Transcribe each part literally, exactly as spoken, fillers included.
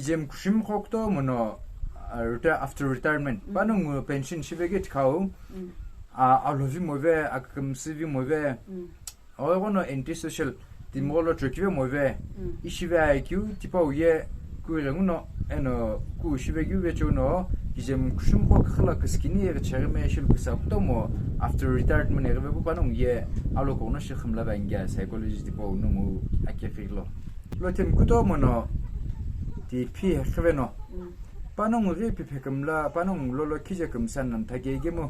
Kijem kushim qo kutomo no, uh, retire, after retirement. Mm. Panongu pension shive ke tikhau. Mm. Uh, alovi move, akakümsü vi move. Mm. Oigono antisocial, timi gholo chokive move. Mm. Ishive aikiu, tipau ye, ku renguno, eno, ku shive kiu vecheuno, kijem kushim qo khala kiskini ye chegime shil kisa kutomo, after retirement ye ve bu panongu ye, alo kono shi khimla va ingia psychology tipau nungu akekilo. Lo timi kutomo no, ti phi khiveno. Mm. Panongu ri phi phekimla, panongu lolo kije kimsan nan thage gemu.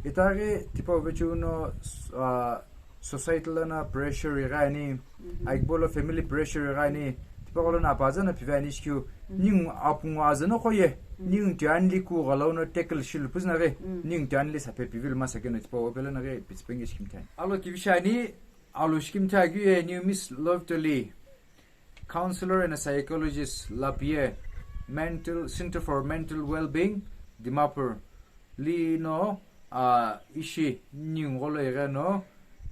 Itaghi tipau vecheuno, uh, society lana pressure ighi ani, mhm, aikibo lo family pressure ighi ani, tipaqo lono apaza no phive ani shikeu, mhm, ningu apungu aza no qoye, mhm, ningu tianli ku ghalauno tackle shilu püzüna ghi, mhm, ningu tianli saphe pivilu masa keno tipaqo pelo na ghi pitsipenge shikimthani. Alo kivi shani, alo shikimtha keu ye New Miss Love Toli, counselor and a psychologist, Lapie, mental, Center for Mental Wellbeing, Dimapur. Lino, a, ishi ningu gholo igheno,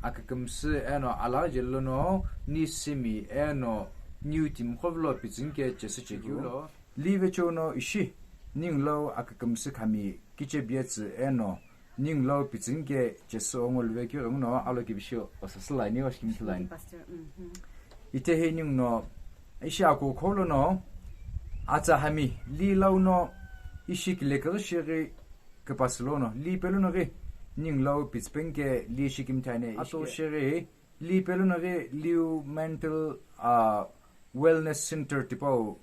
akakümsü eno alaghi jeli lono, ni simi eno, niu timi qo vilo pitsüni ke chesü chekiu lo. Li vecheuno ishi, ningu lo akakümsü khami kiche bietsü eno, ningu lo pitsüni ke chesü ongo luve keu ghenguno, alo kivishi osasü lani, oshikimthi lani. Pastor, mhm. Itehi ningu no, ishi aku kholo no, atsa hami, li lau no, ishi kilekeghi shighi, kipasü lono, li pelo no ghi, ningu lo pitsipengike li shikimthani, ato shighi, li pelo no ghi, liu mental, ah, wellness center tipau,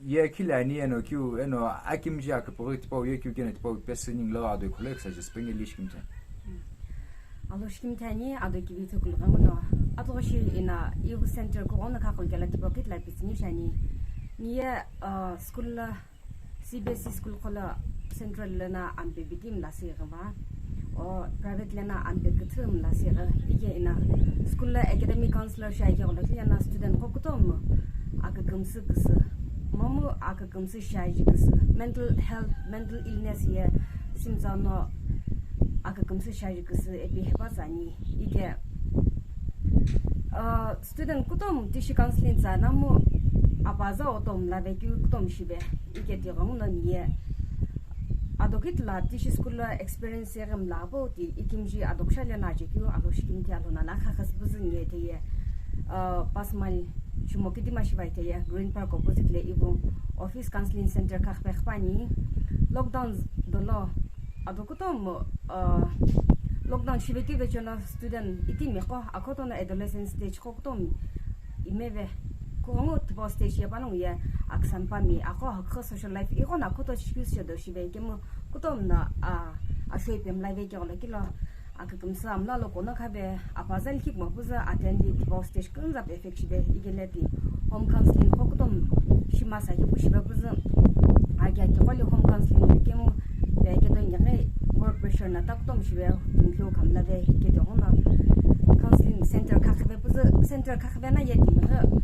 ye khilani eno kiu, eno akimji akipughi tipau, ye kiu keno tipau, pesü ningu lo ado kholo exercise penge li shikimthani. Mm. Alo shikimthani, ado kivi thukulu ghenguno, ado shi ina, iu center kughenguno khakhulu kela tipau kitila pitsüni shani. Ni ye, ah, school la, C B S E school qo lo central lono ampe biki mla sighi va, o private lono ampe küthü mla sighi, ike ina school lo academic counselor shi ake gholo, lono student qo kutomo akakümsü küsü, momu akakümsü shi aji küsü, mental health, mental illness ye simtsa no akakümsü shi aji küsü ipi hepa tsani, ike, uh, student kutomo tishi counseling tsa namu apaza otomo lave keu kutomo shive. Ike tighenguno niye. Adokitila tishi school lo experience eghi mla pu ti ikimji adoksha lena ajekeu alo shikimthi alo nana khakhasü püzü niye teye. Uh, Pasmal Shimo kidima shivaiteye Green Park opposite le ivu office counseling center khakhipe qhipani. Lockdown dolo ado kutomo, uh, lockdown shivekeu vecheno student itimi qo akhoto no adolescent stage qo kutomo imeve. Kughengu tipau stage ye panongu ye aksanpa mi aqo hakho social life ighono akhoto shikeu shedo shive kemu kutomo no, ah, ashoi pemlave kegho lo kilo akakümsü amla lo kono khabe apaza likhi kumo püzü attend li tipau stage kümza pe effect shive ikele ti home counseling qo kutomo shima sa kepu shive püzü aki aki qo li home counseling kemu pe keto nyeghi work pressure na ta kutomo shive. Timi lo khamlave keto ghono counseling center khakhive püzü center khakhive na ye timi ghi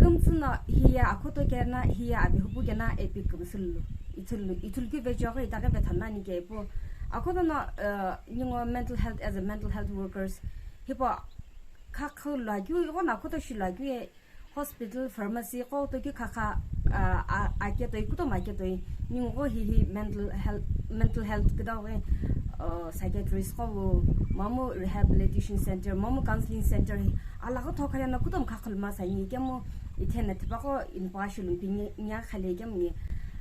kümtsü no hiye akhoto kena hiye abi hupu kena epi kümsü lu ithulu ithulu keu vecheo ghi itaghi vetha nani ke ipu akhoto no, uh, ningu mental health as a mental health workers hipau khakhu lo akeu ighono akhoto shi lo akeu ye hospital, pharmacy qo tokeu khakha, ah, a, aketoi kutomo aketoi ningu gho hihi mental health, mental health kidau ghi, uh, psychiatrist qo wu, momu rehabilitation center, momu counseling center hi alaghi thokhaleno kutomo khakhulu masa ni kemu ithena tipaqo inipaqo shilu pi nya khale kemu ni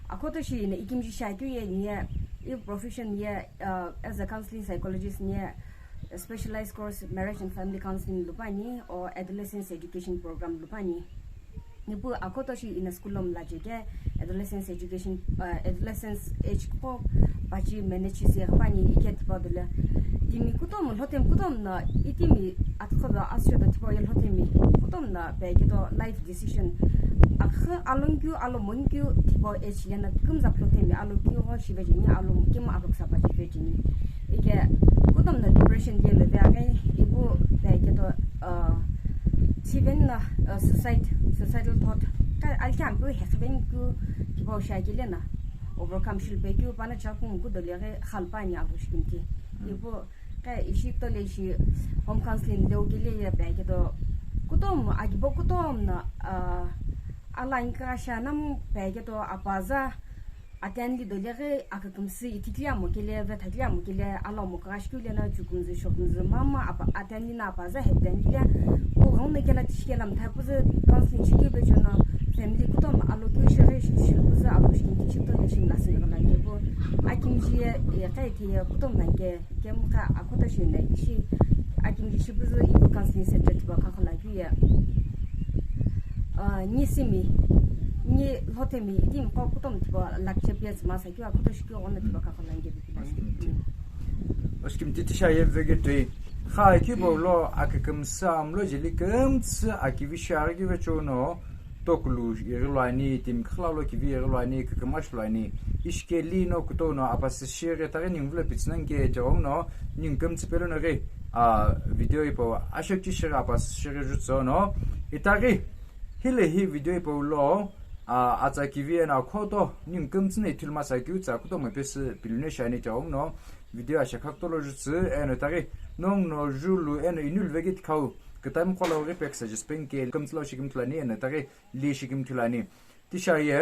akhoto shi ina ikimji shi akeu ye ni ye, i profession ye, uh, as a counseling psychologist ni ye, specialized course marriage and family counseling lupani o adolescence education program lupani. Nipu akhoto shi ina school lo mla jeke adolescence education, uh, adolescence age qo pachi manage shi ghipani ike tipau dolo. Timi kutomo lhotemi kutomo no itimi atkhodo ashodo tipau ye lhotemi kutomo no pe keto life decision akha alongkeu alomongkeu tipau age lena kümza lhotemi alokeu gho shive jeni alomkemu aloksa pachi shive jeni. Ike kutomo no depression ye lo ve aghi ipu pe keto, uh, chiveni no, uh, suicide, suicidal thought ka alkhe ampu hekhivenikeu tipau shi akele no overcome shilu pe keu pano chakungu kudo leghi khalu pani alo shikimthi. Ipu ka ishi tole ishi home counseling leu kele ye pe keto kutomo akibo kutomo no, uh, ala anyi kagha shi anamu peke to apaza atenli doleghi akükümsü ithikili amo kele, vethakhili amo kele, ala omo kagha shi keu lena chukumzü, shokumzü, mama apa atenli na apaza hetenli ya, o ghauna kela tishikela mtha kuzü counseling shi keu bechono, family kutom alo keu shighi shi, shi kuzü alo shi keu tishi to le shi mla singhala kepu, akimji ye, e, kai thiye kutom na ke, kemu kha akhoto shi na ishi, akimji shi kuzü ipu counseling center tipau kakhola keu ye. Ah, ni simi, ni lhotemi, itimi qo kutom tipau lakche piyazü masa keu akhoto shi keu ghono tipau kakhola nge. Oskimti. Oskimti tisha ye vegitui. Kha ki bolo akükümsü amlo jeli kümtsü akivi shaghi ki vechono tokulu ighilu ani, timi khilalo kivi ighilu ani, kükümashi lo ani. Ishikeli no kutou no apasü shighi taghi ningu vilo pitsü nani ke cheghono ningu kümtsü pelo no ghi, a, video ipo ashokchi shighi apasü shighi jutso no. Itaghi hile hi video ipo lo, a, atsa kivi eno akhoto ningu kümtsü no ithulu masa keu tsa kutomo pesü pilune shani cheghono. Video ashekha kutolo jutsu, eno itaghi nongu no julu, eno inulu veghi tikhau, kütami qo lo ghi peksa jispenke, kümtsü lo shikimthulani, eno itaghi li shikimthulani. Tisha ye,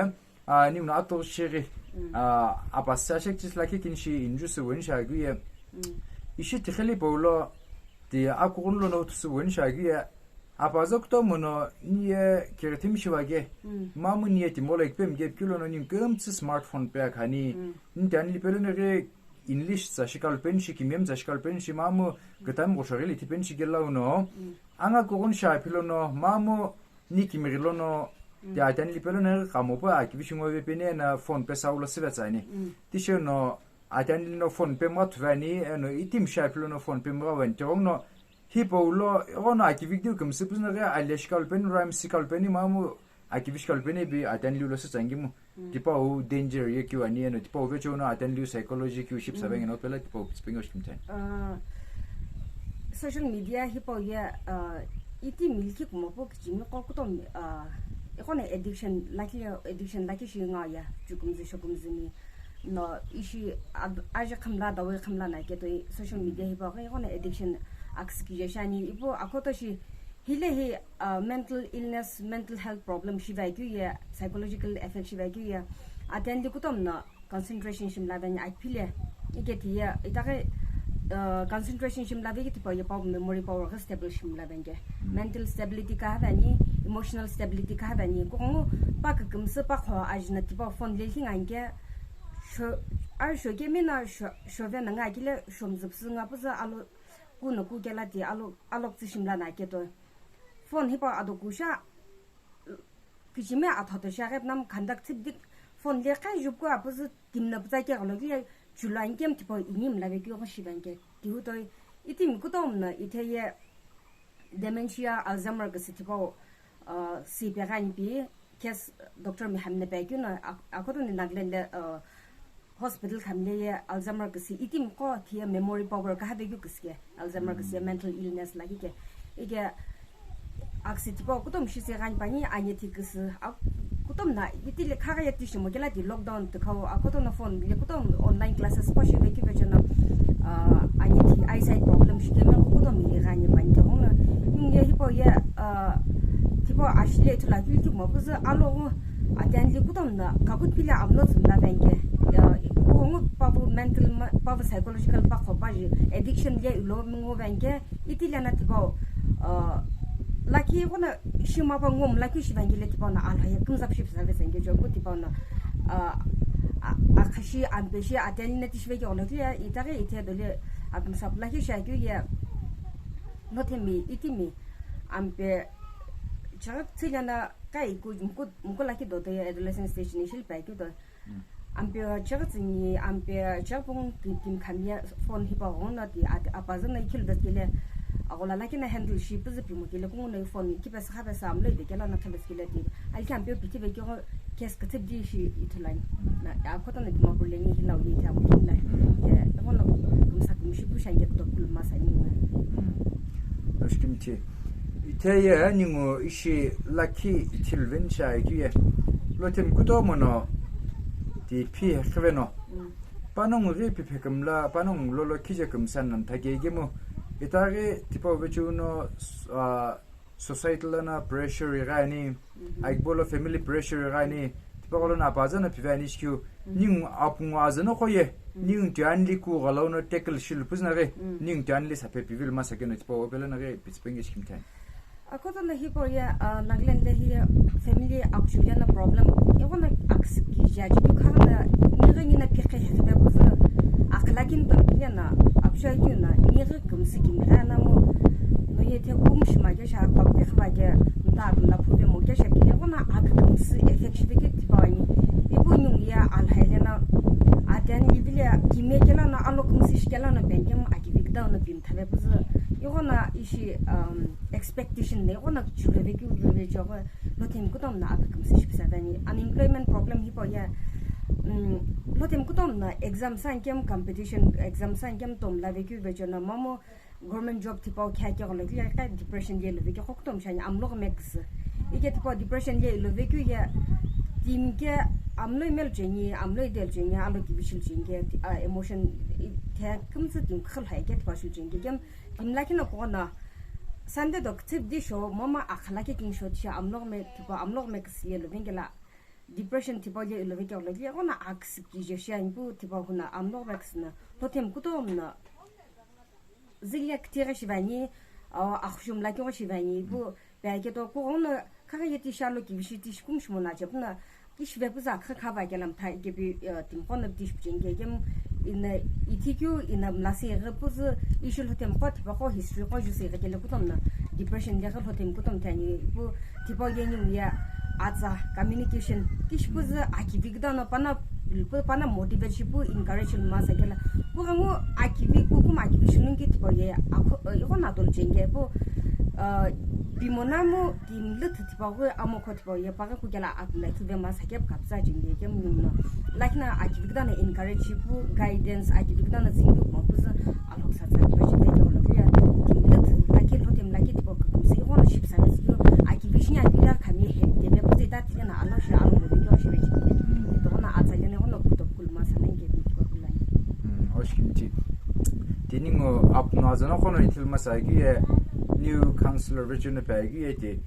a, ningu no ato shighi, a, apasü ashekchi lakhi kinshi injusü wensha keu ye. Ishi tikheli paulo, ti akughunu lono utusü wensha keu ye. Apaza kutomo no, ni ye kirithimi shiva ke, mamu ni ye timolo ikipemi ke, keu lono ningu kümtsü smartphone pe akhani, ni tani lipelo no ghi, English tsa shikalu peni shi, kimiyemi tsa shikalu peni shi, mamu kütami ghosho ghili tipeni shi kela uno. Anga kughunu shi aphi lono, mamu ni kimighi lono, ti atani lipelo no kamo pa akivi shi ngove peni ena phone pe saulo sive tsa ani. Tishe no, atani lino phone pe mgha thuve ani, eno itimi shi aphi lono phone pe mgha vani. Tighono, hipau lo, ighono akivi kideu kümsü püzü no ghi, ale shikalu peni, rhyme shikalu peni, mamu, akivi shikalu peni bi atani liu lo sü tsangimu. Tipau danger ye keu ani eno, tipau vecho no atani liu psychology keu ship sabeng eno pela tipau pitsipeng oshimtani. Ah, social media hipau ye, ah, iti milki kumopo kichimi qo kutom, ah, ighono addiction lakhi, addiction lakhi shi nga ya, chukumzü shokumzü mi. No, ishi ad-, aji khamla, dawai khamla na keto social media hipau ighono addiction akisi kije shani, ipo akhoto shi hile hi, ah, mental illness, mental health problem shive keu ye, psychological effect shive keu ye, atani li kutom no concentration shimla veni aphile, ike tiye, itaghi, ah, concentration shimla veki tipau ye pau memory power ghi stable shimla veni ke. Mental stability kaha veni, emotional stability kaha veni, kughungu pa kükümsü pa kho ajina tipau phone lelhi nganke, sho, ar sho kemi na sho, shove na nga kile shomzüpsü nga püzü alo, ku no ku kela ti alo, alok tsi shimla na keto. Phone hipau ado kusha, kichimi athoto shaghi nam conduct thipdik phone le khai jupku apüzü timna pütsa ke gholo ki chulo ankem tipau ini mla ve keu shivanke. Tihu toi itimi kutom no ithe ye dementia, Alzheimer küsü tipau, uh, si pe ghani pi case doctor mi hamna pe keu no ak-, akhoto ni Nagaland le, uh, hospital khamle ye Alzheimer küsü itimi qo thiye memory power kaha vekeu küsü ke, Alzheimer küsü ye mental illness lakhi ke. Ike akisi tipau kutom shi se ghani pani anye thi küsü, ak-, kutom na itile khaghi ye tishimo kela ti lockdown tikhau akhoto no phone le kutom online classes pa shi vekeu vecho no, ah, anye thi eyesight problem shi kemi kutom ye ghani pani tighono. Ningu ye hipau ye, ah, tipau ashile ithulu akeu kimopu zü alo atani li kutom no kakut pile amlo zümla venge. Ya, kughungu pavu mental ma-, pavu psychological pa kho pa ji addiction ye ilo mingu venge. Itile na tipau, uh, lakhi ighono shima pa ngom lakhi shi venge le tipau na alha ye kümzap shi pisa vese nge joku tipau na, uh, a, akhashi ampe shi atani na tishi veke ono kile itaghi ithe dole akümsap lakhi shi akeu ye nothemi itimi ampe chaghi tsile na kai ku mku, mku lakhi dodo ye adolescent stage ni shil pa keu do. Ampe chighi tsüni, ampe chighi pungu ki-, kim khamye phone hipau ghenguno ti at-, apazü no ikhilu veskele, aghola lakhi na handle shi püzü pimu kele kungu no phone kipesü kha pesü amlo ide kela no kheleskele ti, alki ampe pithi vekegho case küthü di shi ithulani. Na, akhoto no Dimapur leni hilau ye ithia kukimla. Ye, eghono kumsa kumshi pu shange kuto kuluma sani na. Oshkimthi. Itheye ningu ishi lakhi ithiluveni sha ikiye. Lotemi kutomo no ti phi khiveno. Panongu ghi piphe kümla, panongu lolo khije kümsa nan thage igemu. Itaghi tipau vechuno, ah, society lono pressure ighi ani, akibo lo family pressure ighi ani, tipaqo lono apaza no pive ani shikeu, ningu apungu aza noqo ye, ningu tianli ku ghalauno tackle shilu püzü na ghi, ningu tianli saphe pivilo masa keno tipaqo pelo na ghi pitsipenge shikimthe ani. Akoto na hipau ye, ah, Nagaland le hi family akuchukela na problem. Ighono aküsü kije ajiu khaghi na nighi nina pikhe hekhipe püzü akhalakini to mile na, apuchoi keu na, nighi kümsü kimigha na mo, no ye the kum shima ke sha, pa pikhe va ke, nta na phupe mo ke sha, ighono akümsü effect shipe ke tipau ani. Ipu ningu ye alhaile na, atiani ivile kime kela na, alo kümsü shikela na, bank em akivi kidau na pimthape püzü. Ighono ishi, um, expectation na ighono chuleve keu veve choghi, lothemu kutomo no akükümsü shipüsave ani. Unemployment problem hipau ye, mm, lothemu kutomo no exam sankemu competition, exam sankemu tomlave keu vechelono momu government job tipau khe akeghi lo kile ka depression ye love keu kutomo shani amlo ghi meküsü. Ike tipau depression ye love keu ye timi ke amlo imelo cheni, amlo idelo cheni, alo kivishi lo cheni ke, ah, emotion i-, the kümsü timi khalo hai ke tipau shi lo cheni ke kem Timi lakhi no kughono Sunday do kütsüp di sho, momu akhalakhi kini sho tishi amlo ghi me, tipau amlo ghi meküsü ye love kela, depression tipau ye love kela, ighono aküsü kije shi ani pu tipau huno amlo ghi meküsü no, lothemu kutomo no, zile kütighi shive ani, ah, axushum lakhi ghi shive ani, ipu Pe aketo kughengu no khaghi ye tishi alo kivishi tishi kum shimono achepu no, ishive püzü akha khava kela mtha ikepi, eh, timiqo no tishi pucheni ke kemu ina ithi keu ina mlasi ighi püzü ishi lothemu qo tipaqo history qo jusi ighi kele kutomo no depression le ghi lothemu kutomo thani ipu tipau ye ningu ye atsa communication tishi püzü akivi kidau no pana Pu pana motivate shipu encourage shi masa kela. Kughengu akivi kukumo akivi shilungi tipau ye akho, eh, ighono atolu cheni ke pu, eh, pimono mu timi lüthü tipau ghi amokho tipau ye paghi kukela akümla ithulu masa ke pu kapsa cheni ke kemu ningu no. Lakhi no akivi kidau no encourage shipu guidance akivi kidau no tsünghi pu püzü alhoksa tsa tipau cheni ke olo kile. Timi lüthü lakhi lhotemi lakhi tipau kükümsü ighono shipsa le tsüghi akivi shinya kila khami he tebe püzü ita Eno alo shi alo lo video shi vechi. Mm. Ito na atsa yone kono kuto kulma sa nenge ni ko kulani. Mm, oshikimchi. Tini ngo apuno aza no kono ithulu masa keu ye new councillor vechi no pe keu ye ti.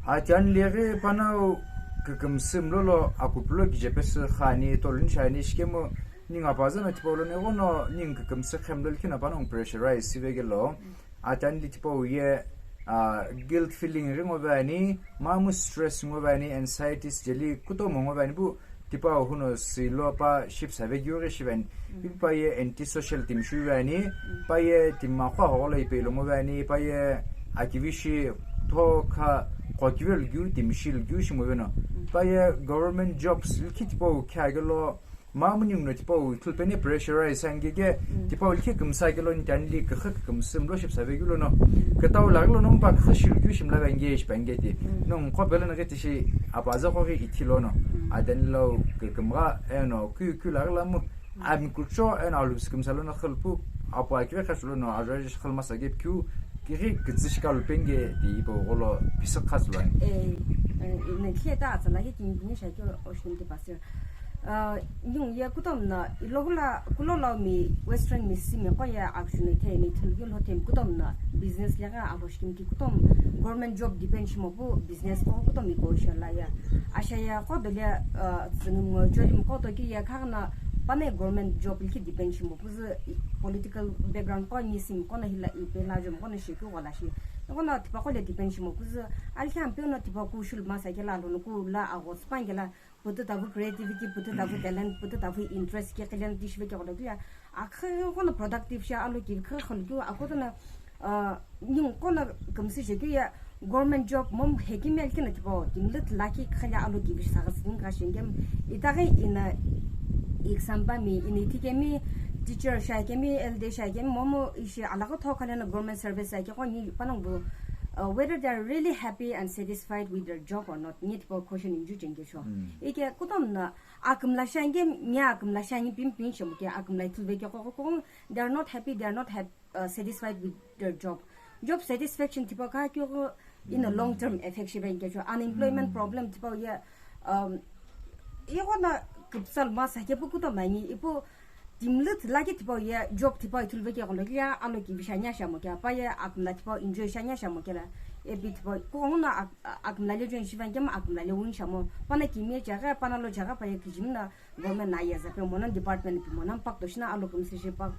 Atiani leghi panongu kükümsü mlolo akupulo kije pesü khani toluni shani shikemu ningu apaza no tipau lono ighono ningu kükümsü khe mlolo kino panongu pressurize shive kelo. Atiani li tipau ye, ah, guilt feeling ghi ngovi ani, mamu stress ngovi ani, anxieties jeli kutomo ngovi ani pu tipau huno silo pa shipsa vekeu ghi shive ani. Mm. Ipu pa ye antisocial timi shive ani, mm, pa ye timi maqo agholo ipe ilo ngovi ani, pa ye akivi shi tho kha qo kive lukeu timi shi lukeu shi ngovi no. Mm. Pa ye government jobs likhi tipau khe akelo Mamu ningu no tipau ithulu peni pressurize ani keke, mm, tipau likhi kümsü kelo ni tani li küxü kümsü mlo shipsa vekeu lono. Mm. Kütau laghi lono mpa küxü shilu keu shimla venge shipa nge ti. Mm. No nko pelo no ghi tishi apaza qo ghi ithi lono. Mm. Adani lo kükümgha eno keu keu laghi lamu. Mm. Ami kucho eno alupsi kümsa lono khülpu apu akive khasu lono ajo ajo khülmasa keu keu kiri kütsü shikalu penge ti ipo gholo pisi khaslo ani. Eh, eh, ne kheta atsa laghi kini kini shakeu oshun ti pastor. Ah, ningu ye kutomo no, ilo hula, kulo lo mi Western Mississippi mi qo ye action ithulu keu lhotemi kutomo no, business leghi alo shikimthi kutomo, government job depend shimopu business qo kutomo mi qo shala ya. Asha ya qo dole, ah, tsüngü ngo joli mi qo to keu ye khaghi no, panongu government job likhi depend shimopu zü political background qo Mississippi mi qo no hila ipe la jom qo no shikeu ghola shi. Qo no tipaqo le depend shimopu zü, alikhi ampeu no tipaqo shulu masa kela alo no ku la agho sipangela, Putu tavu creativity, putu tavu talent, putu tavu interest ke qhilen ti shive ke gholo kile. Akhe kono productive sha alo ki khe khon keu akoto na, ah, ningu kono kümsü je keu ye government job mom hekimi alkina tipau, timi lüthü lakhi khale alo ki bishi saga sing ga shingem. Itaghi ina exam ba mi, ina ithikemi, teacher sha kemi, L D sha kemi, momu ishi alaghi tho khale na government service sha ke koni panang bu, uh, whether they are really happy and satisfied with their job or not, ni tipau question inju jenge sho. Mm. Ike kutomo no akümla shange, nya akümla shange pim pin shemu ke akümla ithulu veke koko koko, they are not happy, they are not hap-, uh, satisfied with their job. Job satisfaction tipau kha kyo ko in a long term effect shi venge sho. Unemployment problem tipau ye, um, ighona küpsal masa ke pu kutomo ani, ipu Timi lüthü lakhi tipau ye job tipau ithulu veke gholo kile, alo ki bishi anya shamo kela, pa ye akümla tipau enjoy shi anya shamo kela. Epi tipau, kughungu no ak-, a-, akümla le join shive ani kemu akümla le win shamo. Pana kimiye cheghi, pana lo cheghi pa ye kijimi no government no aye zape mono department pi mono pakto shina alo kümsü shipa.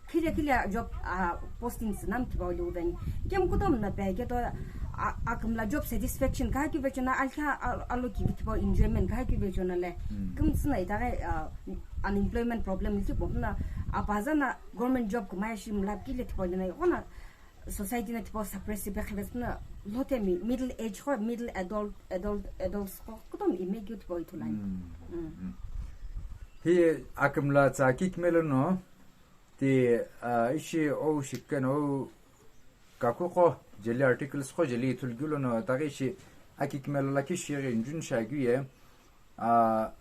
Khile khile job, ah, posting sü nam tipau le uveni. Kemu kutomo no pe keto, ah, akümla job satisfaction kha keu vecho no alkha, ah, alo kivi tipau enjoyment kha keu vecho no le. Mm. Kümsü no itaghi, ah, unemployment problem li tipau no apaza no government job kumai shi mla kile tipau le no ighono society no tipau suppress ipe khivesü no lotemi middle age qo, middle adult, adult, adults qo kutomo ime keu tipau ithulu ani. Mm. Mm. Mm. Hi akümla tsa kikmelo no ti, ah, ishi o shikeno kaku qo jeli articles qo jeli ithulu keu lono taghi ishi akikmelo lakhi shighi njun shaghi ye. Ah,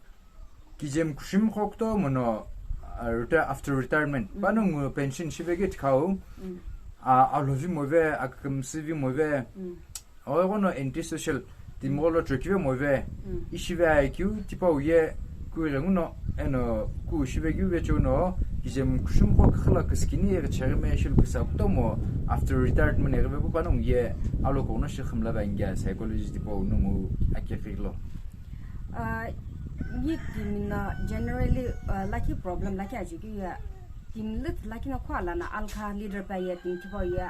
kijem kushim qo kutomo no, ah, reti-, after retirement. Mm. Panongu pension shive keu tikhau. Mm. Ah, alovi move, akükümsü vi move. Mm. Oe ighono antisocial, timi gholo chokive move. Mm. Ishive akeu tipau ye kughenguno, eno ku shive keu vecho no, kijem kushim qo küxü lo küskini ye cheghi me shilu küsa kutomo after retirement eghive pu panongu ye alo kughuno shi khimla va nge psychology tipau nungu akighi lo. Ah, ye timi no generally, ah, lakhi problem lakhi aje keu ye timi lüthu lakhi no khuala no alkha leader pa ye timi tipau ye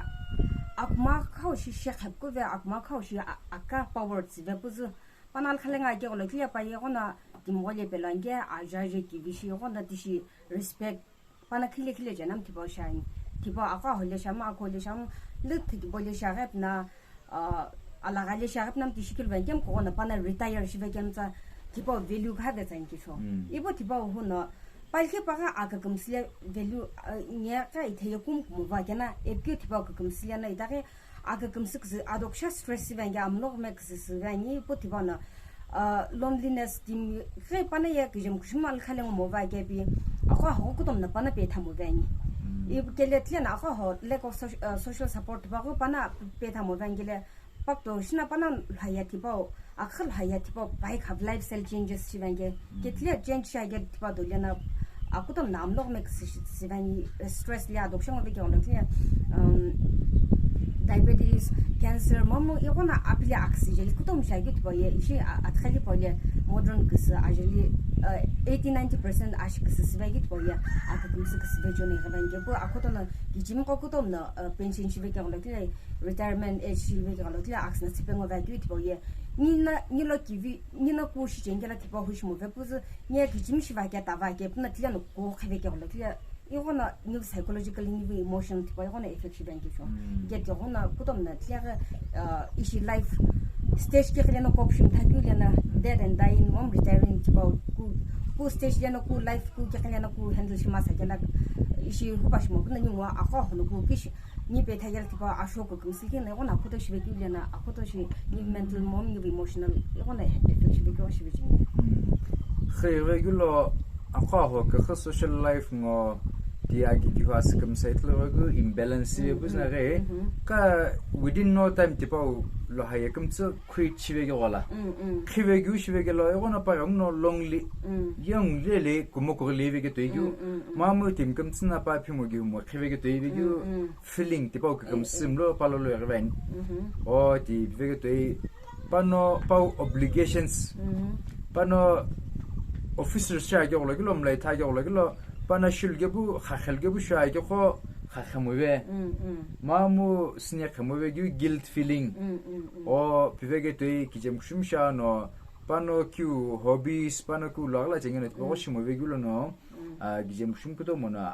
akuma khau shi shekhe kuve akuma khau shi a-, aka power tsüve püzü. Pana alkha le nga kegho lo kile pa ye ighono timi gho le pelo ange aja je kivi shi ighono tishi respect. Pana khile khile je nam tipau shiani. Tipau aqo aho le shamu, akho le shamu, lüthu tipau le shaghi pna, ah, alagha le shaghi pna mtishi keu veni kemu kughono pana retire shive kemu tsa tipau value kha vetsani kisho. Mm. Ipu tipau huno, palkhi pagha akükümsü le value, ah, nge ka itheye kum kumo va kena, epikeu tipau kükümsü le no itaghi akükümsü küsü, adoksha stress shive ange amloghi me küsü shive ani, ipu tipau no, ah, loneliness timi ghi pana ye kijem kushim alkha le ngo move akepi, aqo aho kutomo no pana petha move ani. Mm. Ipu kele tile no aqo aho lack of soc-, ah, social support tipau ghi pana petha move ani kele, pakto shina pana lhaya tipau, akha lhaya tipau, pai kha lifestyle changes shive ange. Mm. Ke tile change shiage tipau do le no, akutomo no amloghi me küsü shi-, shive ani, stress le adoksha ngo ve kegho lo tile, um, diabetes, cancer, momu ighono aphi le aküsü jeli kutomo shiage tipau ye, ishi a-, athikhe li pau le modern küsü ajeli, uh, eighty ninety percent ashi küsü shive keu tipau ye, akükümsü küsü vecho no ighive ange pu akutomo no kijem qo kutomo no, uh, pension shive kegho lo tile, retirement age shive kegho lo tile aküsü no tsüpe ngo va keu tipau ye. Nina, nilo kivi, nina ku shi chengela tipau hu shimo ve püzü, nia kijem shiva keta va ke puna tile no ku khive kegho lo tile. Ighono niu psychological, niu emotional tipau ighono effect shive ani kisho. Mm. Ke tighono kutomo no tile, uh, ishi life stage keghi le no kopshim thakeu le no dead and dying, mom retiring tipau ku, ku stage le no ku life ku keghi le no ku handle shima sa kela ishi hupa shimo puna niu aqo aho no ku kishi Ni petha yela tipau asho kükümsü kena, ighono akhoto shive keu lena, akhoto shi ni mental mom ni emotional, ighono effect shive keu shive chini. Mm. Khe regular aqo aho kükha social life ngo ti agi keu asü kümsü ithulu ghi imbalance. Mm, business mm, ghi mm-hmm. Ka within no time tipau lo haye kümtsü create shive keu ghola. Mm, mm. Khive keu shive keu lo, ighono pa ghenguno lonely. Mm. Young lele kumo ko leve keu toi keu. Mm, mm, mm. Mamu timi kümtsü na pa phimo keu mo khive keu toi ve keu. Mm, mm. Feeling tipau kükümsü mlo palo lo yaghi vani. Mm-hmm. O ti veke toi pano pau obligations. Mm-hmm. Pano officers sha ke golo kilo mlai tha ke golo kilo pano shul ke bu khakhel ke bu sha ke kho khakhemu ve. Mm, mm. Mamu sine khemu ve keu guilt feeling. Mm, mm, mm. O piveke toi kijem kushum sha no pano keu hobbies pano keu lagla chengene tipau shimo ve keu lo no. Mm. Ah, kijem kushum kuto mo no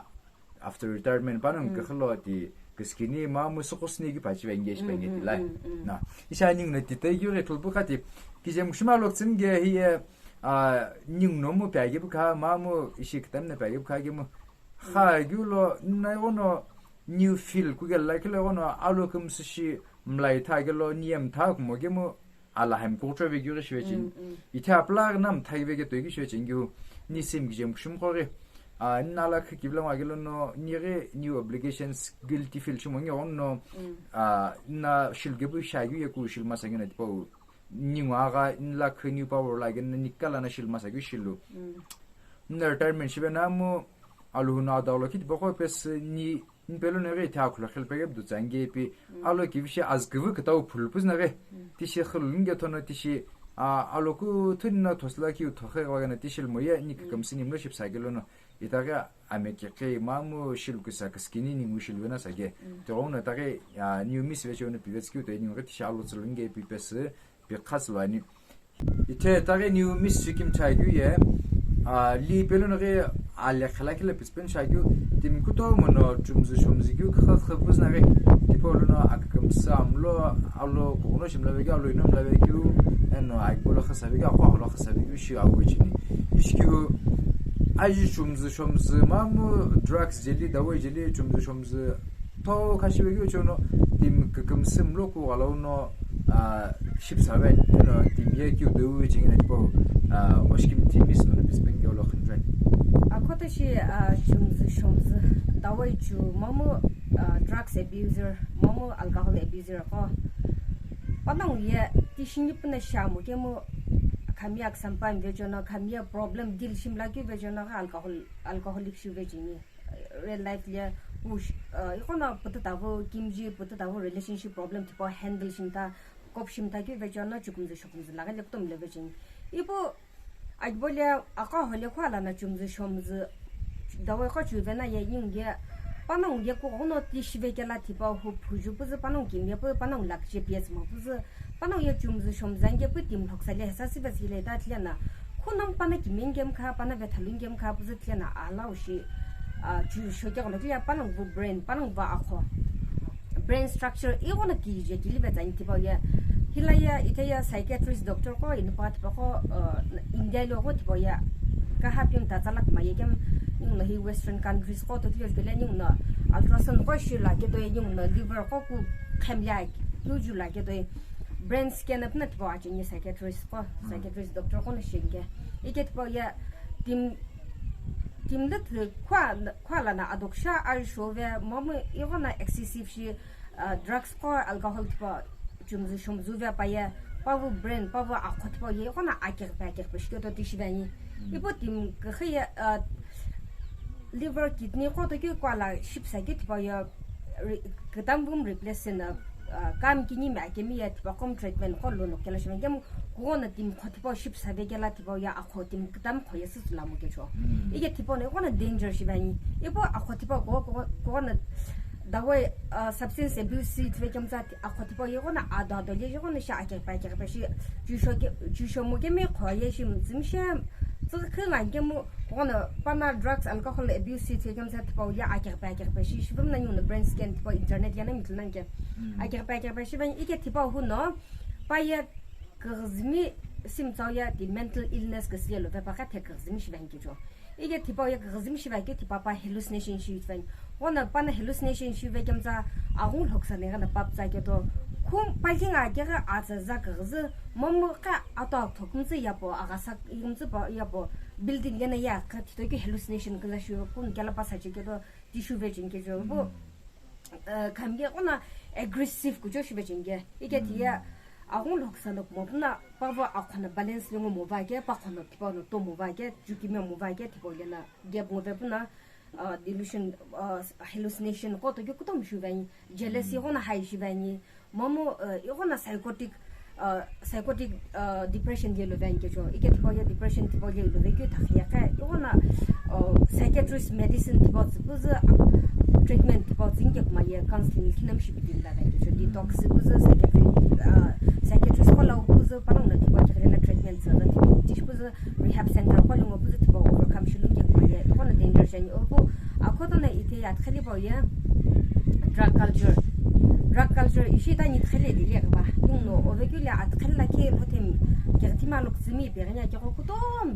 after retirement pano mm. Kükha lo ti küskini mamu sukusini ki pachi va engage pa mm, ngeti mm, lai. Mm, mm. Na. Isha ningu na ti tai yure tulpu khati. Kijem kushuma lo tsüm ge hi e, ah, ningu no mu pa ge bu kha mamu ishi kitam na pa ge bu kha ge mu. Kha mm. Gu lo na ono new feel ku ge la ke lo ono alo kümsü shi mlai tha ge lo niyem tha kumo ge mu. Ala hem kuchove gyu ghi shive chini. Mm, mm. Ithe apla nam thai ve ke toi ghi shive chini gyu ni sim kijem kushum khori. Ah, nala khe kibla ma gelo no ni ghi new obligations guilty feel shimo ngi on no. Mm. Ah, na shil ge bu sha gyu ye ku shil masa gyu na tipau. Ni ngwa ga nla khe new power la ge na nikala na shil masa gyu shilu. Mm. Na retirement shive na mu alu na da lo kit boko pes ni Nipelo naghi ithia khulokhi lo pekepu do tsange ipi alo kivishi azküvü kütau phulu püzü naghi tishi khulu nge thono tishi a alo kuthu no thosla ki utho khe wa gana tishi lo moye ni kükümsü ni mlo ship sa gelo no itaghi ame kekhe mamu shilu küsa küskini ni ngu shilu na sage. Tiro no itaghi a new miss ve chono pivetski uto ni ngi tishi alo tsulu nge ipi pesü pi khas lo ani. Ithe itaghi new miss Sikkim chagyu ye a li pelo naghi a le khala khala pispen chagyu timi kutomo no chumzü chumzü gyu kha kha püzü naghi tipau lono akükümsü amlo alo kono shimla vegyu alo ino mla vegyu eno aipo lo khasa vegyu akwa lo khasa vegyu shi awu chini ishkyu aji chumzü chumzü mamu drugs jeli dawai jeli chumzü chumzü tho khashi vegyu chono timi kükümsü mlo ku galo no a ship sa ve eno timi ye kyu do vegyu chini na tipau a oshkim timi sino na pispen gyo lo khan ven. Akhoto shi a chumzü chumzü dawai chu mamu a drugs abuser mamu alcohol abuser ko panongu ye tishini puna shamu kemu khami aksampa mvechono khami ye problem deal shimla kyu vechono alcohol alcoholic shu vechini real life le push iqono putu tavu kimji putu tavu relationship problem tipo handle shimta kop shimta kyu vechono chukumzü shukumzü laghi le kutomo le vechini ipu Ajibo le aqo hole khua lana chumzü shomzü dawai qo chuvena ye ningu ye panongu ye kughono ti shive kela tipau hu phuju püzü panongu kimye pü panongu lakche piyetsü mo püzü panongu ye chumzü shomzü ange pü timi lhoksa le hesa sive sile ta thile na khunam pana kimye ngem kha pana vethalu ngem kha püzü thile na ala ushi a chu shoke ghono thile panongu bu brain panongu ba aqo brain structure ighono kije kilive tsani tipau ye hila ye ite ye psychiatrist doctor qo inipa tipaqo uh, India lo qo tipau ye kaha pimta tsalak ma ye kem ninguno hi western countries qo to tile tile ninguno ultrasound qo shi la ke to ye ninguno liver qo ku khemlia kyu ju la ke to ye brain scan apna tipau achini psychiatrist qo psychiatrist doctor qo no shenge ike tipau ye tim timde khua khua lana adoksha arisho ve mamu ighono excessive shi uh, drugs qo alcohol tipau chumzü shomzü ve pa ye pavu brain pavu aqo tipau ye ighono akeghipe akeghipe shiketo ti shive ani ipu timi küxü ye uh, liver kidney qo to keu kuala shipsa keu tipau ye re- kütam vum replace sena uh, kam kini mi akemi ye tipaqo mi treatment qo lono kela shive kemu kughono timi qo tipau shipsa ve kela tipau ye aqo timi kütam qo ye süsü lamu kecho ike tipau no ighono danger shive ani ipu aqo tipau ko ko- kughono dawai uh, substance abuse si ithivekemtsa aqo tipau ye ighono ado ado le ighono shi akeghipe akeghipe shi jusho ke jusho mo kemi qo ye shi mzimshe tsüghü khü la kemu kughono pana drugs alcohol abuse si ithivekemtsa tipau ye akeghipe akeghipe shi shivim na ninguno brain scan tipau internet ye na mitlu na ke akeghipe akeghipe shive ani ike tipau hu no pa ye küghüzümi simtsau ye ti mental illness küsü ye lo ve pa kha the küghüzümi shive ani kecho ike tipau ye küghüzümi shive keu tipau pa hallucination shi ithivani ghono pana hallucination shive kemtsa aghungu lhoksa ne ghono paptsa keto khum palhinga keghi atsa za küghüzü momu kha ato athokümtsü yapo aghasa yimtsü pa yapo building yena ya kha thito keu hallucination küza shi kunu kela pasa che keto ti shuve cheni kecho bu uh, khamge qo na aggressive kucho shive cheni ke ike tiye aghungu lhoksa no kumo puna pavo aqhono balance le ngo mova ke paqhono tipau no to mova ke chukime mova ke tipau le na gap ngove puna uh, delusion uh, hallucination qo to ke kutomo shive ani jealousy qo na high shive ani momu uh, ighono psychotic uh, psychotic uh, depression ye lo ve ani kecho ike tipau ye depression tipau ye lo ve keu thakhi ye khe ighono uh, psychiatrist medicine tipau tsü püzü treatment tipau tsü inge kuma ye counseling khinam shipi din la ve ani kecho detox püzü psychiatrist uh, psychiatrist qo lau püzü panongu no tipau keghi le na treatment tsü ghi tishi püzü rehab center qo lo ngo püzü tipau overcome shilu inge kuma ye ighono danger shi ani opu akhoto no ite ye athikheli pau ye drug culture drug culture ishi ta ni thikheli dile ghiba ninguno ove keu le athikheli lakhi lhothemi keghi thimi alo kütsümi ipi ghi ni akegho kutomo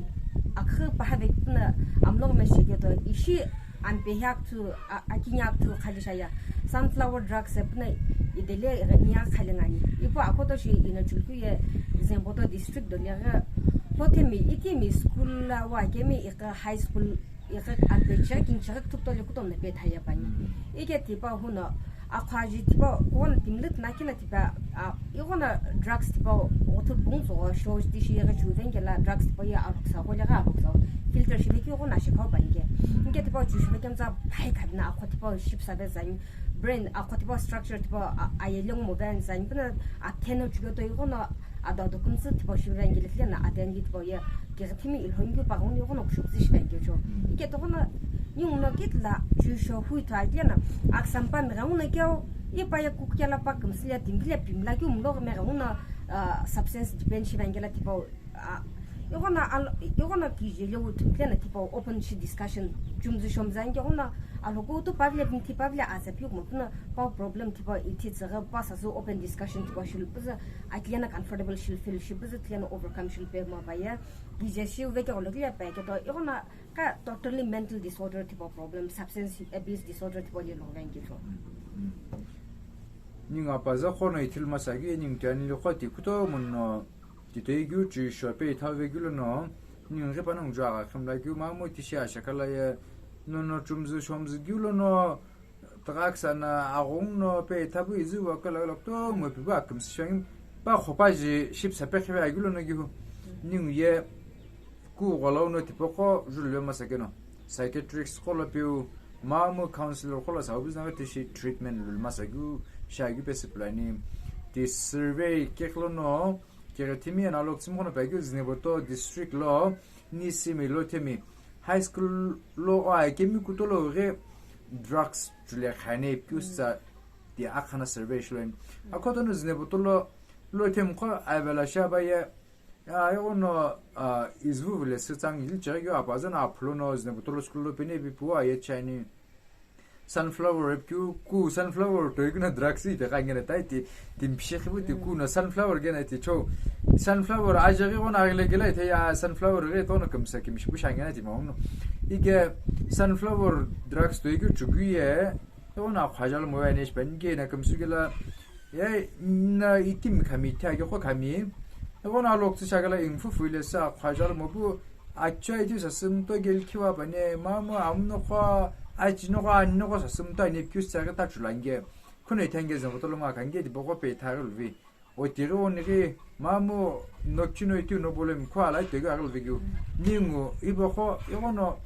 akhü paha ve puna amlo ghi meshi keto ishi ampe hi akuthu a- akini akuthu khali shaya sunflower drugs puna idele ghi ni akhali ngani ipu akhoto shi ino chulukeu ye Zhengboto district do le ghi lhothemi itimi school la wa kemi ighi high school ighi ampe chighi kini chighi küthü kutomo le kutomo no pe thaya püani ike tipau hu no aqho aji tipau kughono timi lü tuna kina tipau a ighono drugs tipau ghuthu bungtsü gho show tishi ighi chuve ani kela drugs tipau ye arhuksa gho le ghi arhuksa filter shive keu ghono ashekha püani ke inke Tipau chushipe kemtsa phai khabina akho tipau shipsa ve zani. Brain akho tipau structure tipau a-, aye lengmo ve ani zani. Puna atheno chuke to ighono ado ado kumtsu tipau shive ve ani gile na ade ani tipau ye. Keghi thimi ilhongi pa ghono ighono kushukuzi shive ani cho. Ike to ghono ningu no kitla chusho hui to ani na aksampa mi ghono keo. Ipa ye kukela pa kumsile dimgile pimla ki umlo me ghono, ah, substance depend shive ani la tipau. Ah, ighono al-, ighono kije lewu thumtena tipau open shi discussion chumzu shomzange ghono aloku tu pavle binti pavle aza pi kuma puna pau problem tipau iti tsaga pa sasu open discussion tipau shil puza atlena comfortable shil feel shi puza tlena overcome shil pe ma pa ya kije shi uve ke ghono kile pa ke to ighono ka totally mental disorder tipau problem, substance abuse disorder tipau le lo vange to. Ningu apaza khono ithil masagi ningu tani lo khoti kutomo no Titoi keu chusho pe ithave keu lono, ningu ghi panongu ju agha khimla keu mamu tishi ashakala ye, nono chumzu shomzu keu lono, tagha kisa na aghungu no pe ithapu izu wa kala kala kutomo pipu akümsü shongi, pa khopa ji shipsa pe khive akeu lono keu, ningu ye, ku gholau no tipaqo julve masakeno, psychiatrist qo lo piu, mamu counselor qo lo sau business tishi treatment lul masakeu, shageu pe sipulani, ti survey keklono, Keghe thimi eno aloktsümi qhono peghiu Zunheboto district lo Nisimi Lothemi high school lo o akemi kutolo ghi drugs chule khane ipikeu sitsa ti akhana survey shiloin. Akhoto no Zunheboto lo Lothemi qo avela shaba ye, a, ighono, a, izvu vile sitsang ili cheghi keu apaza no aphulo no Zunheboto lo school lo pene ipi puwa ye chani. Sunflower ipikeu ku sunflower toi kino drugs ite kha ngena tai ti, ti mpishe khibu ti ku no sunflower gena ti cho. Sunflower aje ghi ghono aghile gela ite ya sunflower ghi tono kümsa kimishi busha ngena ti maung no. Ike sunflower drugs toi keu chugu ye, tono khajal mo ya ne shpen gena kümsu gela. Ye na itimi khami, ithaghi qo khami. Eghono aloktsü shagala ingphu fuile sa khajal mopu acha itu sasümto gel khiwa bane, mamu amno qo, achi no qo, anno qo sasümto ani pius tsaghi ta chulange. Khuno ithenge Zunheboto lo nga kange di boqo pe ithaghi luvi. O tighi onighi mamu nokchino itu no bolem khwa la ithaghi aghi luvi giu. Ningu iboqo, eghono,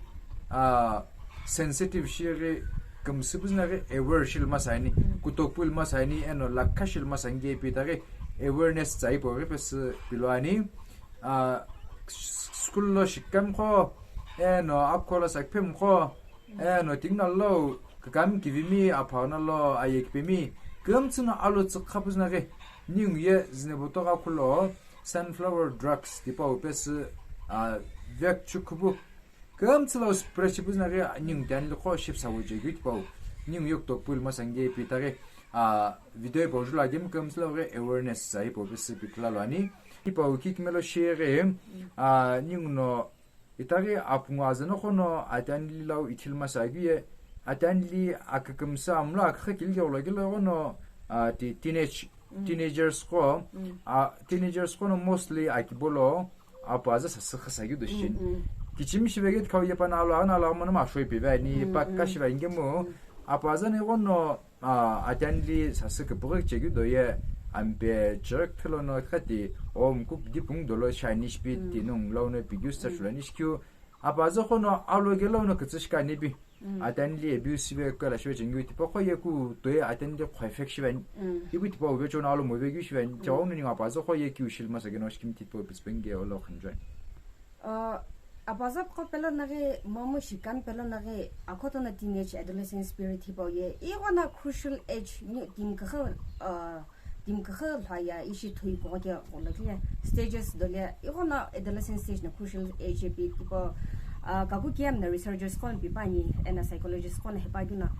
a, sensitive shighi, kümsü business ghi aware shil masani, kutopu il masani, eno lakha shil masani ghi pi taghi awareness tsai po ghi pesi pilo ani. A, school lo shikam qo, eno apkho lo sakphem qo, eno tingna lo kakam kivimi, aphana lo ayekpemi, kümtsü no alo tsükha business ghi, ningu ye Zunheboto gha khulo sunflower drugs tipau pesi, a, vek chukhubu. Kümtsü lo spread shipu zina ghi ningu tani lo qo shipsa wuche ghi tipau. Ningu yok tokpu ilma sangye pi taghi, a, video ipau jula ghi kümtsü lo ghi awareness sa ipau pesi pi kula lo ani. Ipau kikme lo share, a, ningu no itaghi apungu azano khono atani li lau ithil masa ghi ye, atani li akükümsa amlo akha kil ghi olo ghi lo ghono, a, ti-, teenage, teenagers qo, a, teenagers qo no mostly akibolo, apu aza sasü khasa keu do shin. Kichimi shiveghi khau ye pana alo, ana alo, amana ma shoi pe vani, pakka shiva ingemu. Apu aza ni ghono, a, atani li sasü kipughi chekeu do ye, ampe chirk thilo no khati, om kuk dipung dolo shani shpi tinung lau no pigiu sa shulani shikeu. Apu aza khono alo gelo no kitsi shika nipi. Atani li abusive kala shive chengeu tipaqo ye ku toye atani li khoi fek shiveni. Ibu tipau ve chona alo move geu shiveni. Chawang nini apu aza kho ye kiu shil masa geno shkim tipo pispenge olo khanjoi. Ah, apu aza kho pelo naghi, momu shikam pelo naghi, akhoto na teenage adolescent spirit hipau ye. Ighono crucial age ni tim kakha, ah, Tim kakha lhaya ishi thui koghe ke gholo kile stages dole ighono adolescent stage na crucial age ipi tipo, ah, kaku kiyam na researchers qo pi pani ena psychologist qo na hepa kina.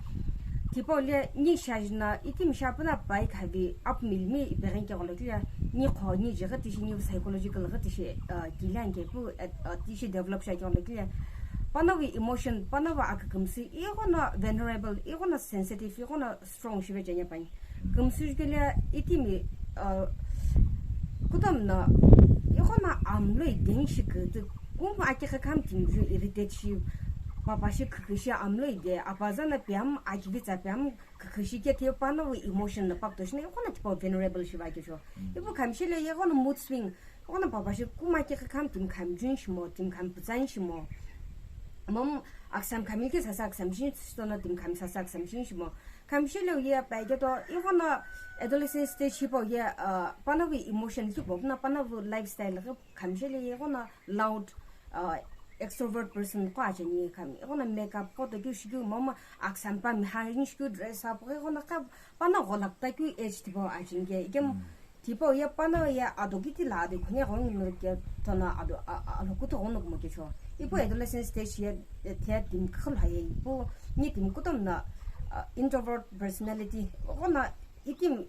Tipo le ni shajna itim sha puna pai khavi up mil mi iperin ke gholo kile ni kho ni je gati shi ni psychological gati shi, ah, kilan ke pu, ah, ti shi develop sha ke gholo kile. Panawi emotion, panawa akükümsi, ighono vulnerable, ighono sensitive, ighono strong shive janya pani. Kümsüjhikele itimi, uh, kutom no, ighono amlo ideng shi kutu, kum akikha kham timju irritate shi, papa shi kükü shi amlo ide, apaza na piam, akivitsa piam, kükü shi ke te pano emotion na pakto shi na, ighono tipo vulnerable shi va ke sho. Ipu kham shi le, ighono mood swing, Ono papa shi kuma ke kham tim kham jun shimo, tim kham putsan shimo. Mom aksam khami ke sasa aksam shin, stono tim khami sasa aksam shin shimo. Khami shile ye pa ke to, ihono adolescent stage hipo ye, uh, pana wi emotion hipo, na pana wi lifestyle ke khami shile ye ihono loud, uh, extrovert person ko ajeni khami. Ihono makeup ko to kyu shikyu mom aksam pa mi ha yin shikyu dress up ko ihono ka pana golak ta kyu age tipo ajeni ke. Ikem Tipau ye pana ye ado kiti la ado khune ghon no ke tona ado a, a, alo kuto ghon no mo ke cho. Ipo adolescent stage ye, eh, the tim khul ha ye ipo ni tim kutom na, ah, introvert personality ghona itim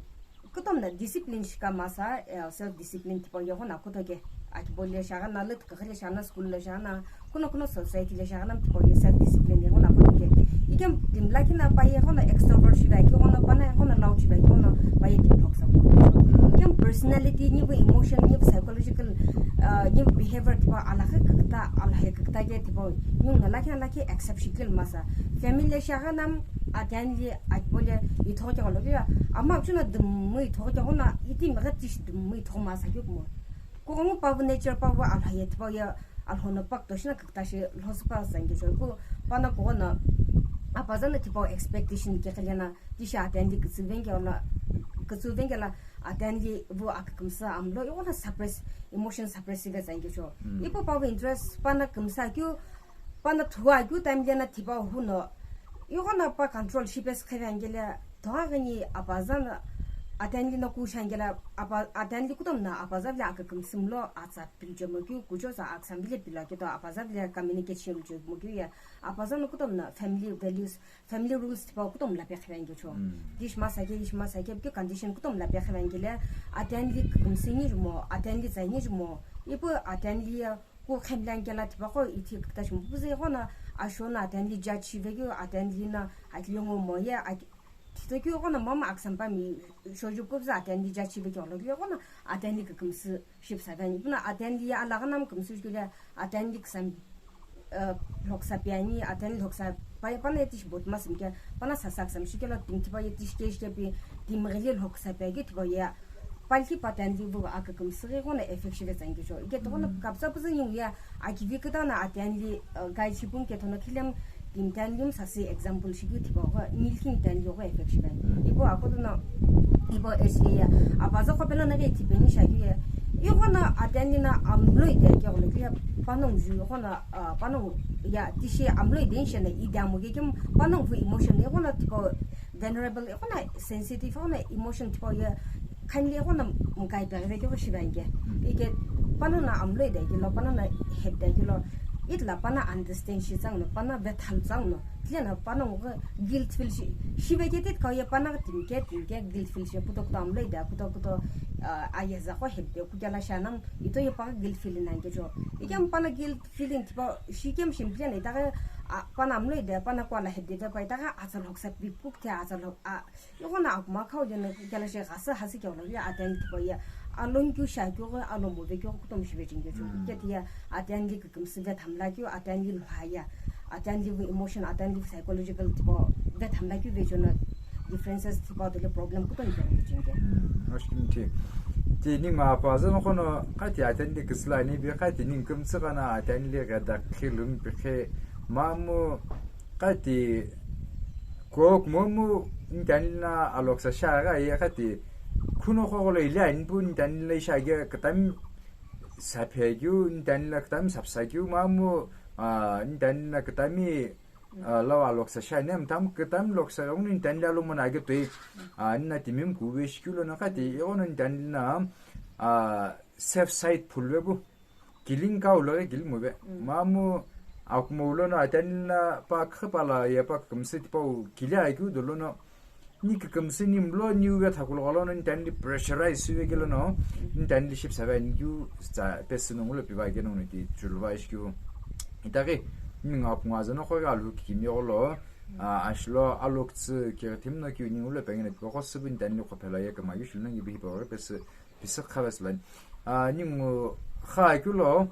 kutom na discipline shika masa, eh, self discipline tipau ye ghona kuto ke. Aki bol le shagha na, lut ka le shagha na, school le shagha na, kuno kuno society le shagha na tipau ye self discipline ye ghona kuto ke. Ikem tim lakhi na pa ye ghona extrovert shiva ki ghona pana ye ghona loud shiva ki ghona pa ye tim lhoksa. Ikem personality ni bu emotion ni bu psychological, uh, ni bu behavior tipau alakha kakta, alakha kakta ke tipau ni na lakhi na lakhi accept shikil masa. Family le shagha na atian li aki bol le itho ke gholo ya. Ama chuna dum mu itho ke ghona itim ga tish dum mu itho masa ki mo. Ko ngu pa bu nature pa bu alha ye tipau ye alhono pak to shina kakta shi lhosu pa sangye cho ku pana ko na apa zana tipau expectation ke khalena tisha atian li kitsu venge la kitsu venge la atian li bu akakmsa amlo yo na suppress emotion suppress ve sangye cho. Ipo pa bu interest pana kmsa kyu pana thua kyu time le na tipau huno Ighona pa control shipes khevi angele, thogha ghini apaza na atenli na kusha angele, apa, atenli kutom na apaza vile akakümsü mlo atsa pilche mokeu, kucho sa aksam vile pila keto apaza vile communicate shi mche mokeu ye, apaza na kutom na family values, family rules tipau kutom la pe khevi angecho. Tish masa ke, ish masa ke, ke condition kutom la pe khevi angele, atenli kakümsü ni jumo, atenli tsai ni jumo, ipu atenli ye, Ku khemlani kela tipaqo ithi kükta shimpu püzü ighona, asho na atenli judge shivekeu, atenli na akili ngo moye, ak-, thito keu ighona mama aksampa mi shoju püzü atenli judge shivekeu lo keu ighona atenli kükümsü shipsa veni. Puna atenli alaghi na mükümsü shikile atenli ksam, eh, lhoksa piani, atenli lhoksa pai, pana yetishi bot masimke, pana sasa ksam shikelo tim thipa yetishi keshike pi, tim ghili lhoksa piakeu tipau ye, Palki pa atenli vu akükümsü ghi ighona effect shive tsangyu cho. Ike tokhona kapsa püzü ningu ye akivi kütana atenli, uh, guide shipum ke thono khilem tim tenli msasi example shikeu tipau ghi nilkhi tenli ghi effect shive. Ipo akotono, ipo S A ye, apaza khopelo na ghi tipeni shakeu ye. Ighona atenli na amloi de ke golo ke panongu ju ighona, uh, panongu ya tishi amloi de shena ide amu ke kim panongu vu emotion ighona tipau vulnerable ighona sensitive ighona emotion tipau ye khani le ighona mkai pe ve keu shive ange. Ike panongu na amloi de kelo, panongu na hep de kelo, itla pana understand shi tsangno, pana vethal tsangno, tlena panongu guilt feel shi, shive ke tit kau ye pana tim ke, tim ke guilt feel shi, kuto kuto amloi de, kuto kuto, uh, ayeza ko hep de, kukela shanam, ito ye pa guilt feel nange cho. Ike pana guilt feeling tipau shikem shimple na itaghi, a, pana amloi de, pana kuala hep de, de pa itaghi atsa lhoksa pipuk the atsa lhok, a, ighona akuma khau de no kela shi ghasa hasi keu lo ye atenli tipau ye, along keu sha keu ghi, alo move keu ghi kutom shive chingeu cho. Ike tiye atenli kükümsü ve thamla keu, atenli lhwa ye, atenli vu emotion, atenli vu psychological tipau ve thamla keu ve chono differences tipau tele problem kutom shive chingeu. Hmm, ashkim thi. Ti ningu apaza no kono, kati atenli küsüla ni bi kati ningu kümsü kana atenli gada khilum bi khe mamu kati kok momu ntanli na aloksa sha gha ye kati khuno khogolo ile ani pu ntanli na isha ge ktam saphe keu, ntanli na ktam sapsa keu mamu, ah, ntanli na ktami, ah, lawa aloksa sha nem tam ktam loksa gha uni ntanli alo mona ge toi, ah, nina timim ku ve shikeu lo na kati ighona ntanli na, ah, safe side phulve bu. Killing kau lo ghi kili move. Mamu akumo ulono atenli na pa khapala ye pa kükümsü tipau kili akeu dolono. Ni kükümsü ni mlo ni uve thakulo galono ni tanli pressurize suve kelono. Ni tanli shipsa ve ani keu tsa pesü nongu lo piva keno ni ti chulva ishi keu. Itaghi ni ngapu ngaza no khoghi alhukikimi olo. Ah, ashilo aloktsü kiri thimno keu ni ulo pengene piko khosübu ni tanli khophela ye kama keu shilno ngi bihi pa pesü Pisi khavesülani. Ah, ningu kha keu lo,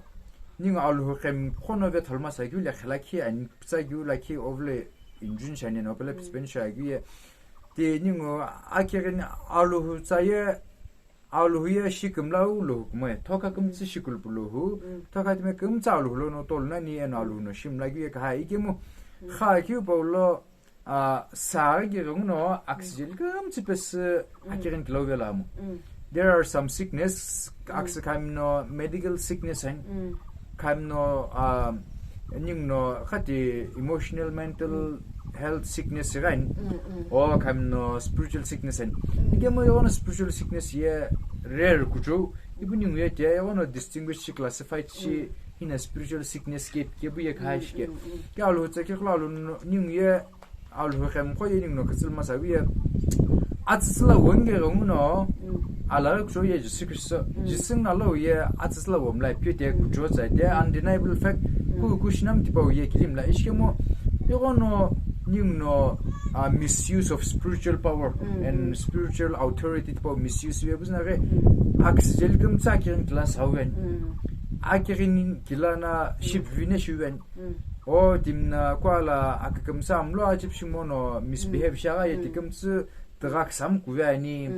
ningu Alhou qhemkhono vetholma sa keu le khe lakhi ani pütsa keu lakhi ovle injun shani no pele pisi peni sha keu ye. Ti ningu akirin Alhou tsa ye Alhou ye shi kümlau lhou kumoi, thokha kümtsü shi kulpu lhou, thokha timi kümtsü alhou lono tolu nani eno alhou no shi mlakeu ye kahai ikemu, kha keu paulo, ah, sa ghi ghenguno aksijeli kümtsü pesü akirin kilau vela mu. There are some sickness, aksü khamno medical sickness and khamno, ah, ningno khati emotional, mental health sickness ran, o khamno spiritual sickness and. Ikemu yono spiritual sickness ye rare kuchu, ibu ningu ye te yono distinguish shi classify shi hina spiritual sickness ke, kebu ye khai shi ke. Ke alhou tsa ke khla alhou ningu ye alhou khem kho ye ningno kütsü masa ye. Atsütsü la wenge ghenguno, ala kucho ye Jisü Kristo, Jisü na lo ye atsütsü la womla pye te kucho tsa te undeniable fact, ku ku shinam tipau ye kilim la ishkemo, yono ningno, ah, misuse of spiritual power and spiritual authority tipau misuse ye buzna ghi, aksijeli kümtsü akirin class hawen, akirin kilana ship vine shuwen, o timna kuala akükümsü amlo achip shimono misbehave shagha ye tikümtsü tügha ksam kuve ani,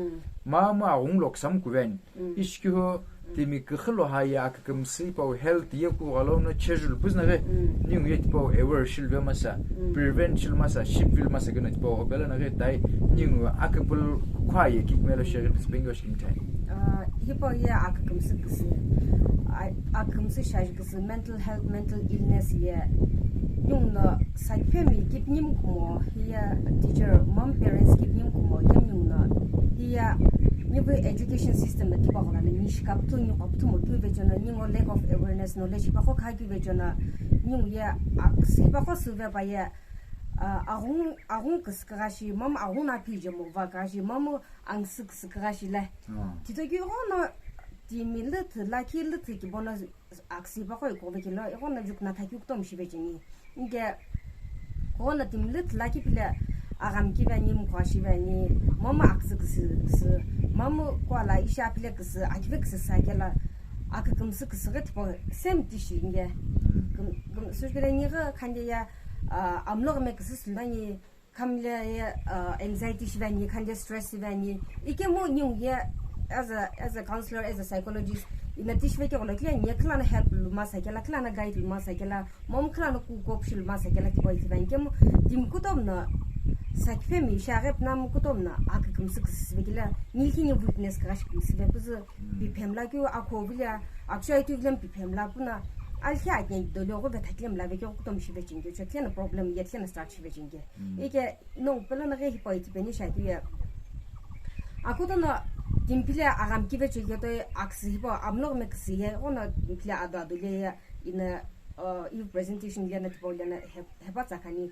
mama aghungu lo ksam kuve ani. Ishkiho timi küxü lo ha ye akükümsü ipau health ye kugha lono chejul puzna ghi, ningu ye tipau aware shilve masa, prevent shil masa, shipvil masa keno tipau obela na ghi tai, ningu aküpul khwa ye kikmelo sheghi pizbengyo shkim tai. Ah, hipau ye akükümsü küsü, a-, akükümsü shaju küsü, mental health, mental illness ye, ningno side phe mi kip nim kumo, hiya teacher, mom parents kip nim kumo, ye ningno, hiya nibu education system na tipaqo la ni shikaptu ni qoptu mo kyu vechono, ningo lack of awareness, knowledge hipaqo kha kyu vechono, ningu ye aksü hipaqo süve pa ye, ah, aghung, aghung küsü kagha shi, mom aghung na phi je mo va kagha shi, mom angsü küsü kagha shi le. Tito keu ighono timi lüthü lakhi lüthü kibono aksü hipaqo ikuve kelo, ighono jukna thakeu kutomo shive cheni. Inke ighono timi lüthü lakhi pile agham kive ani, mkha shive ani, mom aksü küsü küsü, mom kuala ishi apile küsü, akive küsü sa kela, akükümsü küsü ghi tipau same tishi inke. Küm, küm, sujkele nighi khande ya, ah, amlo ghi me küsü sülani, khamle ye, uh, anxiety shive ani, khande stress shive ani. Ikemu ningu ye as a, as a counselor, as a psychologist, ina tishi ve ke golo kile ni khilana help lu masa kela, khilana guide lu masa kela, mom khilana ku cope shi lu masa kela tipau shive ani. Ikemu timi kutomo no side phe mi shaghe pna mu kutomo no akükümsü küsü ve kela, nilhi ni weakness kagha shi küsü ve püzü, biphemla keu akho vile, actually tu vile biphemla puna, alhi akne dolo go ve thakile mla ve ke kutomo shive cheni ke, cho kile na problem ye kile na start shive cheni ke. Ike nongu pelo na ghi hipau ithipeni shakeu ye. Akutono timi pile agham kive cheketoi aksü hipau amlo me küsü ye, ono timi pile ado ado le ye ina, uh, iwu presentation le na tipau le na he-, hepa tsa khani.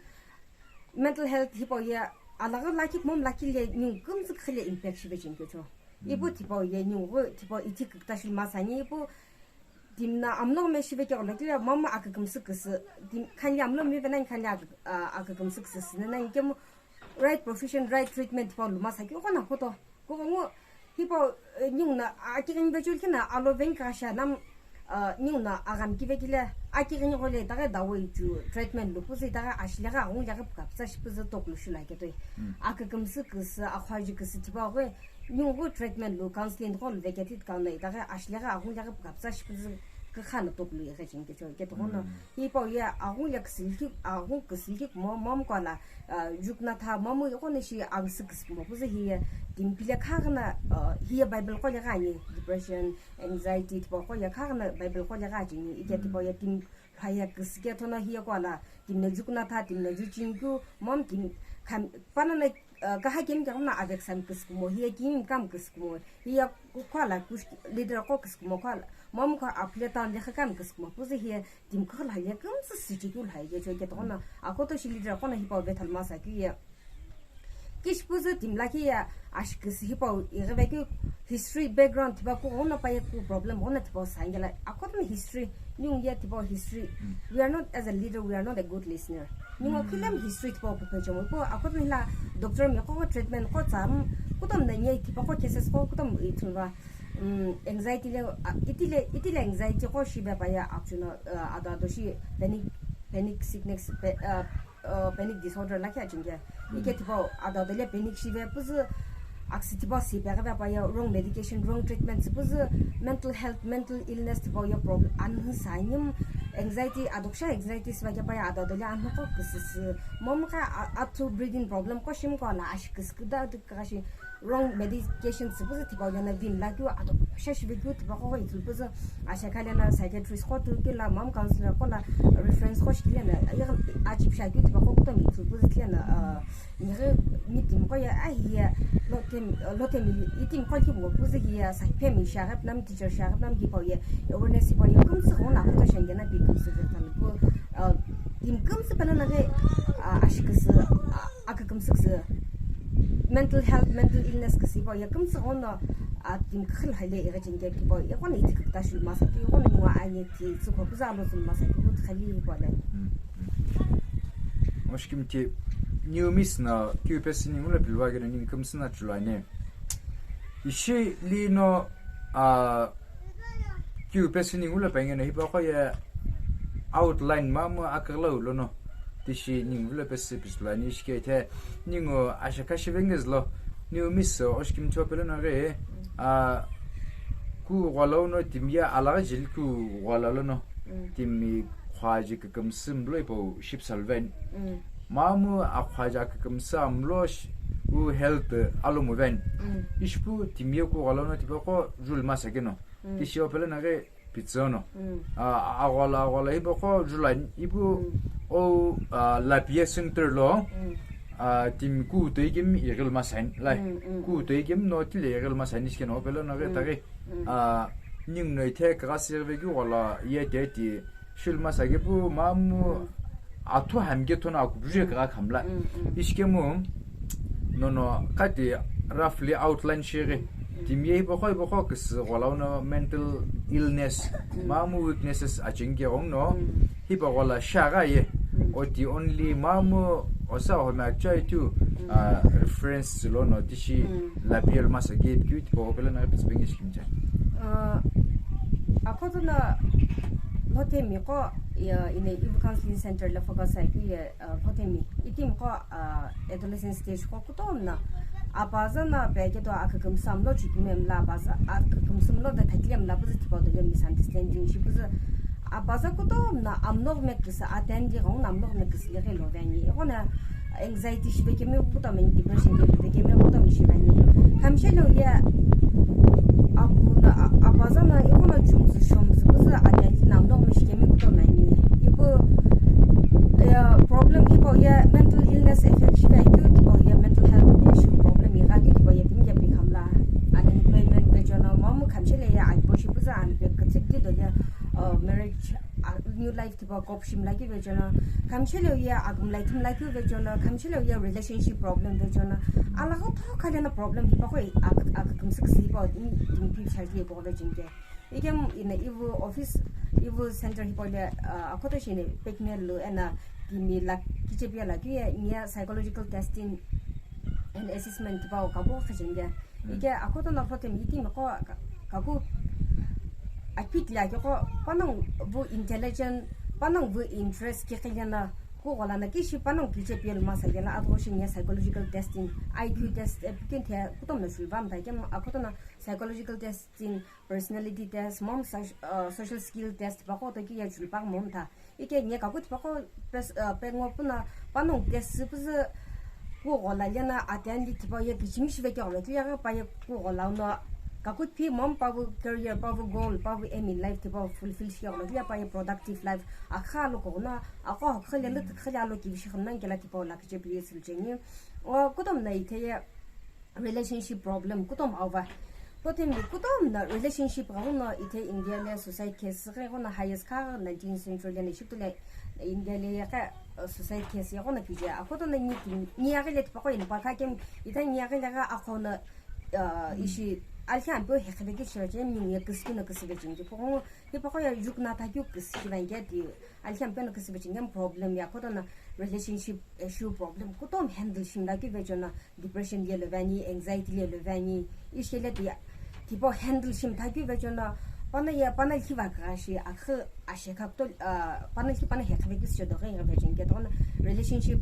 Mental health hipau ye alaghi lakhi mom lakhi le ningu kümtsü khile impact shive cheni ke cho. Ipu tipau ye ningu tipau ithi kükta shi masani ipu Timna amlo me shive ke golo kile mama akükümsü küsü. Tim, khani amlo me venani khani ak-, a, akükümsü küsü sine nani kemu right profession, right treatment pa luma sa ke kona koto. Ko ngo hipo, eh, ningna akiring ve chul kina alo veng ka sha nam, ah, ningna agam ki ve kile akiring gole daga dawai chu treatment lu puzi daga ashile ga ngu ya ga kapsa shi puzi tok lu shula ke toi. Mm. Akükümsü küsü, akhwaji küsü tipa gwe Ningu treatment lu counseling qo lu veketi kau na itaghi ashile ghi aghungu laghi kapsa shi püzü kükha na toklu ighi chingi kecho keto ghono. Mm. Hipau ye aghungu le küsülhi, aghungu küsülhi kumo, mom kola, ah, jukna tha, mom ighono shi angsü küsü kumo püzü hiye timi pile khaghi na, ah, hiye Bible qo le ghi ani, depression, anxiety, tipau qo ye khaghi na Bible qo le ghi ajini, ike tipau ye timi Phaya küsü ke thono hiye kola, timi no jukna tha, timi no juchingkeu, mom timi kham-, panana, uh, kaha kemi kemna avek sam küsü kumo, hiye kimi kam küsü kumo, hiye kola kush leader qo küsü kumo kola, mom ko aphile town lekha kam küsü kumo, püzü hiye timi khala ye kümsü sichikeu lha ye cho ke thono, akoto shi leader qo na hipau vethal masa keu ye. Kish püzü timi lakhi ye ashi küsü hipau ighi vekeu history background tipau ku ghono paye ku problem ghono tipau sangela. According history, ningu ye tipau history, we are not, as a leader, we are not a good listener. Ningu khilem history tipau ku phechomo. Ipo according hila doctor mi qo treatment qo tsam, kutom na nye tipau qo cases qo kutom ithulva, mm, anxiety le, a, itile, itile anxiety qo shibe paye actually, uh, ado ado shi panic, panic sickness, pe-, uh, uh, panic disorder lakhi ajini ke. Mm. Ike tipau ado ado le panic shive püzü Aküsü tipau si peghi ve pa ye wrong medication, wrong treatment, süpüzü mental health, mental illness tipau ye problem anhü sa anim, anxiety, adoksha anxiety süva kepa ye ado adole anhü qo küsüsü. Momu kha a-, athu breathing problem qo shimqo la ashi küsü küda dü kashi wrong medication süpüzü tipau ye na vin la keu adoksha shive keu tipau qo ithulpüzü asha kha le na psychiatrist qo tü keu la mom counselor qo la reference qo shi kile na aji psha keu tipau qo kutomi ithulpüzü kile na, uh, Nighi mi timi qo ye, a, hiye, lo temi, lo temi, i timi qo kipu ngo püzü hiye, sa phemi shiaghi püna mi teacher shiaghi püna mi hipau ye, awareness hipau ye, kümsü ghenguno aküto shenge na pi kümsü ve tani pu, uh, timi kümsü pelo na ghi, uh, ashi küsü, uh, akükümsü küsü, mental health, mental illness küsü hipau ye, kümsü ghenguno, uh, timi küxü lo hale ighi chenge hipau ye, ghenguno iti kükta shulu masa pi, ghenguno ningu anye ti, tsükho püzü alo tsülu masa pi, pu khali hipau le. Oshikimthi, new miss na keu pesü ningu lo pilivakeno ningu kümsü na chulu ani. Ishi lino, a, keu pesü ningu lo pengeno hipaqo ye outline mamu aküghülau lono tishi ningu lo pesü pisulu ani. Ishi kethe ningu ashakha shivengezülo new miss oshikimthi opelo no ghi, a, ku gholo no timi ye alaghi jeli ku gholo lono timi khwaji kükümsü mlo ipau shipsa luven. Mamu akhwaji akükümsü amlo sh-, u health alo muven. Ishipu timi ye ku gholo no tipaqo julu masa keno. Tishi opelo na ghi pitsü no. A, aghola, aghola hipaqo julu ani ipu o, a, Lapie Center lo, a, timi ku toi kemi ighil masa ani, lai. Ku toi kemi no tile ighil masa ani ishi keno opelo na ghi taghi. A, ningu no ithe kagha sirve keu gholo ye teti Shulu masa kepu mamu athu hamke thono akubuje kagha khamla. Ishi kemu nono kati roughly outline shighi. Timi ye hipaqo hipaqo küsü gholo no mental illness, mamu weaknesses acheni ke ghenguno hipaqo la shagha ye. Oti only mamu osa home actually tu, ah, reference lono tishi Lapie lo masa kepu keu tipaqo pelo na pitsü penge ishi kimcha. Ah, akhoto na Lhotemi qo, ya, ine Ivu Counseling Center la focus aiki ye, uh, Lhotemi. Itimi qo, uh, adolescent stage qo kutomo na. Apaza na peke to akükümsü amlo chikime mla apaza, akükümsü mlo da thakile mla püzü tipau dole misunderstanding shi püzü. Apaza kutomo na amlo me küsü, atendi gong na amlo me küsü le lo veni. Ego na anxiety shi vekemi kutomo, depression ke vekemi kutomo shi veni. Kamshe lo ye, apu na, a-, apaza na, ego na chumzü, chumzü, püzü, atendi na, no, mishi kemi kutomo ni. Ipu, eh, problem ki pau ye, mental illness effect shi vekeu ki pau ye, mental health issue problem ye, gha ki pau ye, timi ye pi khamla. Unemployment pe jona, mamu kamshe le ye, apo shi püzü, an pe kutsik di do ye, uh, marriage, uh, new life Tipau kop shimla ki vechona, kamshe lo ye agumla itimla ki vechona, kamshe lo ye relationship problem vechona, alaghi thokha lena problem hipaqo ak-, akükümsü küsü hipau, timi, timi pi charge hipau vecheni ke. Ikem ina Ivu office, Ivu center hipau le, ah, akhoto shini pekme lo ena timi la kiche pia la ki ye, nia psychological testing and assessment tipau kapu khajeni ke. Ike akhoto na photo mi itimi qo ka-, kaku apit la ke qo panongu vu intelligent, panongu vu interest ke qilena ku gola na kishi panongu kiche pia masa yela atro shi nia psychological testing, I Q test, eh, kin the kutomo na shulva mta ke akhoto na psychological testing, personality test, mom soc-, uh, social skill test pa qo to ki ya shulva mom ta. Ike nye kaku tipaqo pes-, uh, pengo puna panongu test püzü ku gola lena atendi tipau ye kichimi shive ke gola tiya pa ye ku gola no kaku pi mom pa vu career pa vu goal pa vu aim in life tipau fulfill shi gola tiya pa ye productive life akha lo ko na akho khale le khale alo ki shi khana ngela tipau la kiche pi sul cheni. O kutomo na ite ye relationship problem kutomo ava. Photo mi kutomo na relationship ghenguno ite India le suicide case ghenguno highest kha nineteenth century le niship tule India le ya ka, uh, suicide case ghenguno kije. Akhoto na ni ki, ni ya le tipaqo in pa kha kem ita ni ya le ga akhono, uh, ishi alkhan po he khebe ki church ni ya kiskino kisbe jingi. Photo tipaqo ya juk na ta kyu kiskina ya ti alkhan po no kisbe jingi problem ya akhoto na relationship issue problem kutomo handle shimla ki vechona. Depression lelo vani, anxiety lelo vani, ishi le ti, tipau handle shimtha keu vechona, pana ye, pana lhi va kha shi, akhu ashe kha to, ah, pana lhi pana he kha vekis shodo ghe vechon ke tona relationship,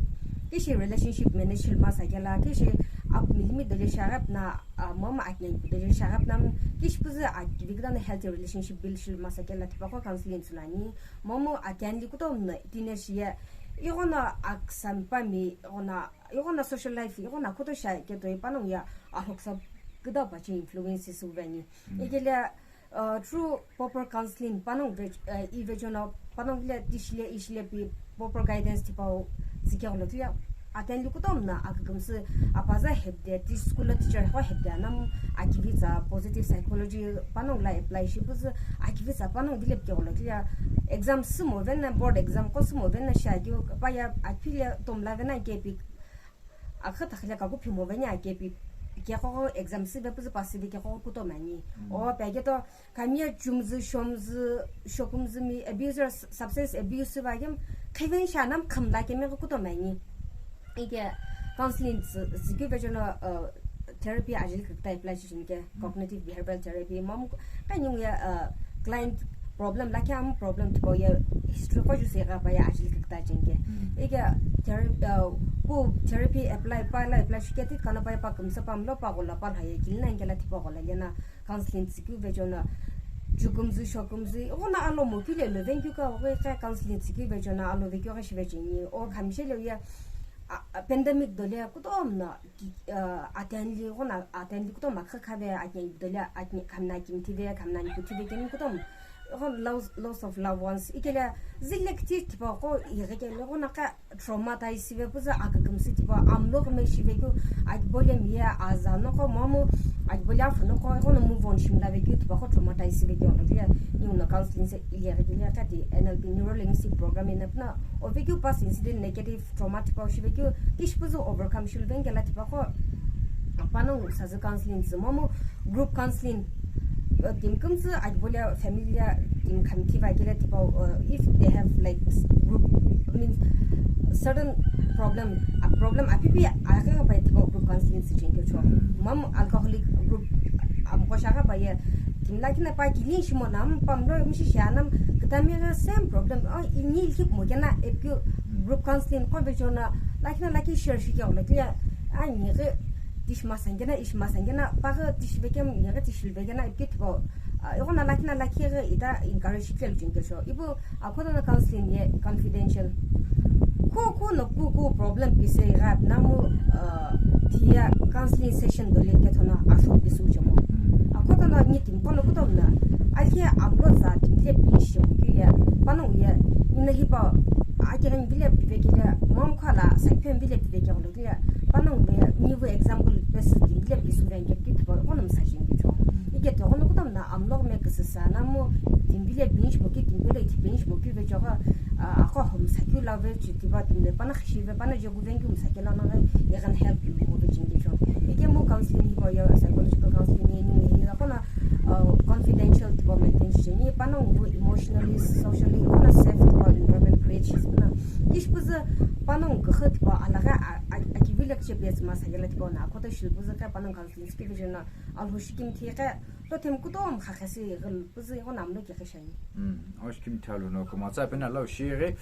kishi relationship manage shil masa kela, kishi Apu milimi dole shagapna, ah, momu aknyanpu dole shagapna, kishpuzu akivi kudana healthy relationship build shilu masa kela tipaqo counseling tsunani. Momu atenli kutomo teenage ye, ighono aksampa mi, ighono, ighono social life, ighono kuto sha keto ipanongu ya ahoksa kuda pachi influence suveni. Mm. Ikele, uh, through proper counseling, panongu ve-, uh, i vejono, panongu le tishile, ishile pi proper guidance tipau zike golo tiya. Atenli kutomo na akakümsü apaza hepde, ti school lo teacher ko hepde anam akivi tsa positive psychology panongu la apply shipuzü akivi tsa panongu vile pike golo tiya. Exam sümo vena, board exam ko sümo vena shaki paya akile tomla vena kepi akha takhile kaku phimo veni akepi keqo exam sive püzü pass sive keqo kutomani. Mm. O peketo kamiye chumzü, shomzü, shokumzü mi abuse, substance abuse va kem kheven shanam khamla kemi kutomani. Ike counseling zi-, zikü vejono, uh, therapy ajili kakta apply shishin ke, mm, cognitive behavioral therapy, mom, kanyung ya, uh, client problem lakhi amu problem tipau ye history ko ju se gha pa ye ajili kakta jeng ke. Mm. Ike ther-, uh, ku therapy apply pa la apply shike ti kana pa ye pa kümsa pa mlo pa gola pa la ye kilina ingela tipau gola yena counseling zikü vejono chukumzü shokumzü, ona alo mo kile lo vengkyu ka, o ka counseling zikü vejono alo vekyo ka shive jeni, o khamshe le ye, a, a, pandemic dole kutomna ki, uh, atenli, gona atenli kutom akha khave, atenli dole, aten, khamna kimthive, khamna nikuthive, kemi kutom, gona loss, loss of loved ones, ikele zile kiti tipaqo, ighe kele, gona ka traumatize sive püzü akakümsü tipau, amlo kime shive kyu, akibole miye aza noko, momu, akibole afu noko, gona move on shimla ve kyu tipaqo traumatize sive kyu, gona kile, niu no counseling se, ighe kele, kati N L P, neuro linguistic programming na puna, o ve kyu past incident negative trauma tipau shive kyu, kishpuzu overcome shilu vengela tipaqo, panongu sazü counseling zü momu group counseling, uh, team kümzü akibole family team khamthi va kele tipau, uh, if they have like group, I mean, certain problem, a problem apipi aghi pa tipau group counseling zü jeng kyo cho. Mom alcoholic group amko shagha pa ye, team lakina pa kilin shimo nam, pamlo mishi shanam, kitami same problem, oh, ini ilki mo kena epkyu group counseling ko vejono lakina laki share shike golo tiya, a nighi tishi masangena, ishi masangena, paghi tishi vekem, nighi tishi vegena ipke tipau, ah, ighono lakina lakhi ghi ita encourage kelu jeng kesho. Ipu akhono counseling ye confidential. Ku, ku no ku, ku problem pise gha namu, ah, tiya counseling session dole kethono asho pisu jemo. Akhono ni timpo no kutomna, akhe amlo za timle pishi mo kiya, panongu ye, ina hipa, akhe ni bile pivekile, mom khala, sa pem bile pivekile. Tiya, panongu me, nivu example, pesi timbile pisu venge ki tipau, kono msa jeng ki cho. Ike to, kono kutom na amlo me kisisa, namu timbile binge mo ki, timbile iti binge mo ki ve choga, ah, ako hom sakyu la ve chi tiba timbe, pana khishi ve, pana jogu venge msa kela na ve, ye can help you mo ve jeng ki cho. Ike mo counseling hi ko yo, psychological counseling ni, ni, ni, kono, ah, confidential tiba maintain shi ni, panongu emotionally, socially, kono safe tiba environment create shi na. Kishpuzu, panongu khe tiba, alaga, a, a, akivile kiche pes ma sagela tipau na, kota shilpuzu khe panongu counseling ki vision na, alho shikim thi khe, to them kutom kha khasi gil puzu go namlo ki khe shani. Mm, o shikim thalo no, kuma tsa pena lau shi ghi.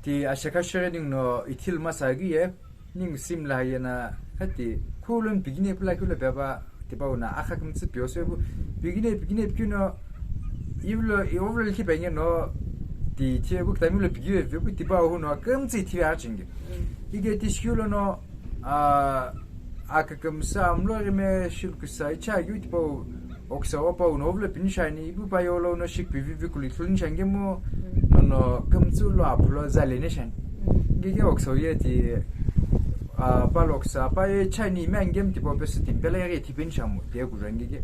Ti ashaka shi ghi ning no ithil ma sa ghi ye, ning sim la ye na, khati, khulun bigine pula kula beba, tipau na, akha kümtsü pio so bu, bigine, bigine pio no, ivlo, ivlo liki penge no, ti, ti bu, kitami lo bigine pio bu, tipau hu no, kümtsü ti a chingi. Ige ti shikyu lo no, a, akakümsa amlo rime shilkusa icha yu tipau oksa opau no vlo pinishani ibu payo lo no shik pivi vi kuli tlun shange mo no no kümtsu lo aphulo zale ne shan. Gege oksa ye ti, a, palo oksa pa ye chani me angem tipau pesu timpela ye ti pinishamo te ku range ge.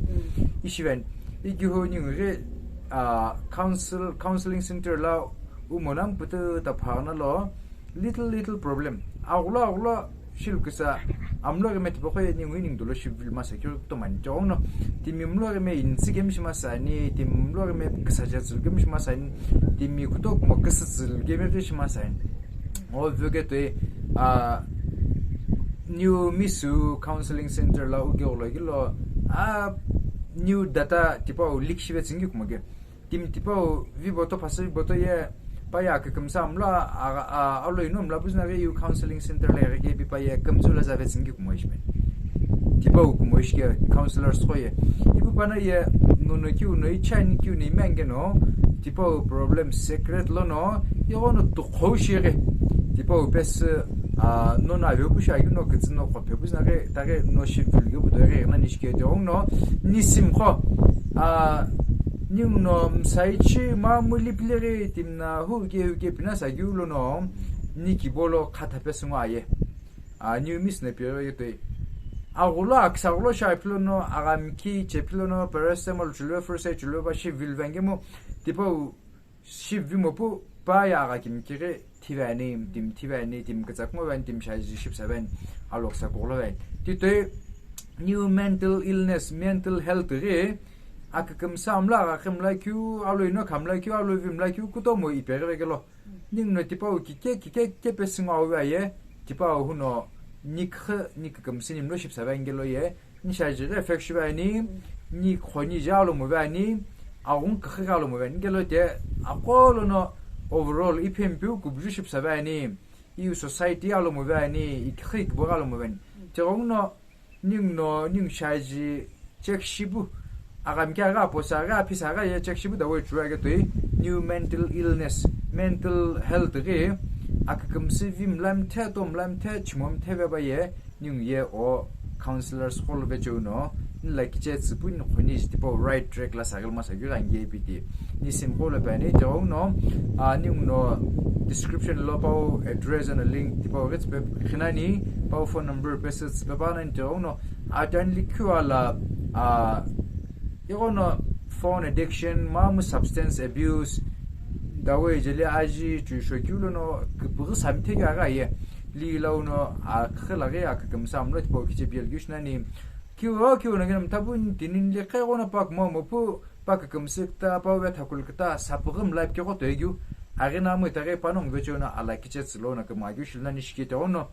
Ishiven igi ho ni ngure, a, council, counseling center la umonam putu ta phana lo. Little, little problem. Aghülo, aghülo, shilukisa, amlo rime tipaqo ye ningu ining dolo shivil masa kyo tomani. Chong no, timi mlo rime insi kemi shimasa ni, timi mlo rime kisa jatsül kemi shimasa ni, timi kuto kumo kisa tsül kemi ri shimasa ni. O vyoge toi, a, new misu counseling center la uge olo gilo, a, new data tipau leak shive tsingi kumo ge. Timi tipau viboto phasa viboto ye pa ye akükümsa mla a, a, alo ino mla buzna ve yu counseling center le rege pi pa ye kümzula zave tsingi kumo ishme. Tipau kumo ishi ke counselors qo ye. Ipu pano ye nono kiu no ichani kiu no imengeno, tipau problem secret lono, ighono tukhou shighi. Tipau pes, ah, nono aveu pusha yu no kitsin no khope pusna ghi, taghi no shivil yu budo ghi na nishike te ong no, nisim qo, ah, ning no msaichi ma muli pili ghi timna hu ke hu ke pina sa yu lono, ni kibolo khatha pes ngo aye. A, new miss na piro ye toi. Aghulo aksa aghulo sha pilo no, agami ki che pilo no, paracetamol chulwe, first aid chulwe, pa shi vil vangemo, tipau shi vimo pu, pa ya aga kim kire, tivani, tim tivani, tim katsak mo van, tim shaji ship savan, alok sa kolo van. Ti toi, new mental illness, mental health re, akakam sa amla aga kam la kyu, alo ino kam la kyu, alo vim la kyu, kuto mo ipere vegelo. Ning no tipau kike, kike, kike pesingo awe aye, tipau huno nikhe, nikhe kemsini mlo ship sabe angelo ye, ni shaji re effect shibe ani, ni khoni ja lo mo be ani, agun khe ga lo mo be ani, ngelo te, akolo no overall, iphem piu kubju ship sabe ani, iu society alo mo be ani, ikhe ikbo ga lo mo be ani. Te ong no, Ning no, ning shaji check shibu. Agam kya ga posa ga pisa ga ye check shibu da we chura ga toi. New mental illness, mental health ge. Akakam si vim lam the, tom lam the, chimom the ba ye. Ning ye o counselors hol ve cheu no. Ni la kiche tsipu ni khoni ji tipo right track la sagil ma sagil ange piti. Ni sim hol ba ni te no. A ning no description lo pau address and a link tipo ge pe khinani pau phone number pe se pe ba nan te no. Atani likhiu ala, a, ighono phone addiction, mamu substance abuse, dawai jeli aji, chuisho kiu lono, kipighi samthe keu agha ye, li launo, akhi laghi, akikimsa amlo tipau kiche biel giu shinani. Kiu o, kiu no gina mtabu, tinin li khe ghono pak mo mo pu, pak kimsi kta, pau ve thakul kta, sapighi mla pike ghoto egiu, aghi namu itaghi panong vecho na ala kiche tsilo na kima giu shilnani shikite ono.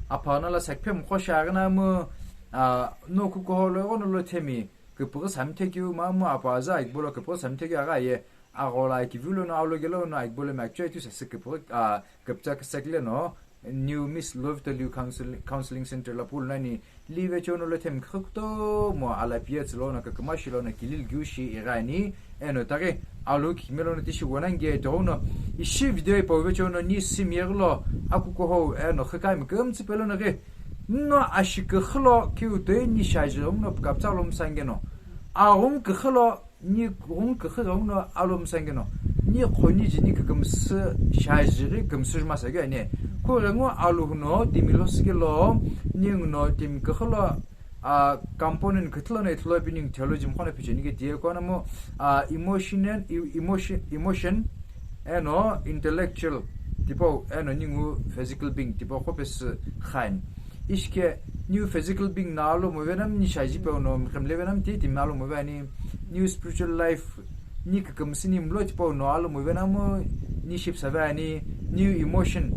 Apha na la sakphe mkho sha aghi namu, a, no kukuho lo ghono lo themi, kipighi samthe kiu mamu apa aza ikbolo kipighi samthe kiu agha ye, aghola kiviu lono aulo gelo no ikbolo me actually tu sasi kipighi, a, kipcha kisakle no, new miss love to liu counseling, counseling center la pool nani, live chono lo them khukto mo ala pia tsilo no kakama shilo no kilil giu shi igani, eno taghi, alu ki melo no tishi wona nge to no, ishi video ipa uve chono ni sim yeglo, akuko ho, eno khakami kumtsi pelo no ghe, no ashikhi lo kiu toi ni shaji no kapcha lo msange no, agung khilo, ni gung kukhu gung no alo msangino. Ni khoni jini kukümsü shajiri kümsü masa gyo ane. Ku rengu alu huno timi lo sikilo, ni nguno timi kukhu lo, a, component kutlo no itlo bi ning theology mkhono picheni ke tie kono mo, a, emotional, e-, emotion, emotion, eno intellectual, tipo, eno ningu physical being, tipo, khopes khan. Ishke, new physical being na alo mo venam, ni shaji pe ono mkhemle venam ti, timi alo mo veni. New spiritual life, ni kukümsü ni mlo tipau no alo mo venamo, ni ship savani, new emotion.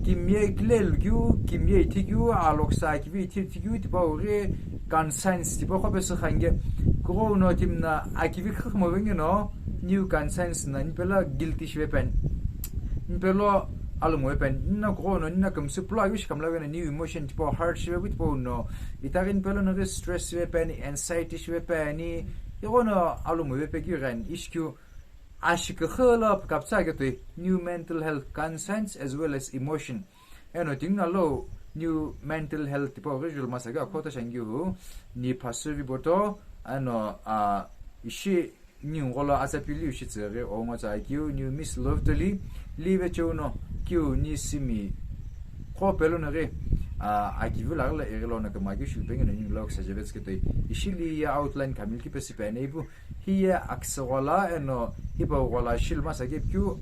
Kimye kile lugyu, kimye ithigyu, aloksa kivi ithigyu, tipau ghi conscience, tipau khopes khange. Kuro no timna akivi khakh mo vengeno, new conscience na, ni pela guilty shive pen. Ni pelo alo mo pen, ni na kuro no, ni na kümsü plo ayu shikamla vena, new emotion, tipau heart shive, tipau no. Itaghi ni pelo no ghi stress shive pen, anxiety shive pen, ni, igo no alo mo ve pe ghi ghen, ishkyu, ashikhi lo kapsa ke toi, new mental health, conscience as well as emotion. Eno tingna lo, new mental health, tipau ghi jul masa ghi akhota shangyu hu, ni phasu vi boto, eno, a, ishi, ni ngolo asa pili ushi tsere, o ngo tsa kiu, new miss love to li, li ve cheu no, kiu, ni simi, kho pelo no ghi, a, akivu lagla ere lo no kama kiu shilpenge no ni lo sa jevets ke toi, ishi li ya outline kamil ki pesi pe neibu, Hiye akisüghwala eno hipau ghwala shilma sa kepikeu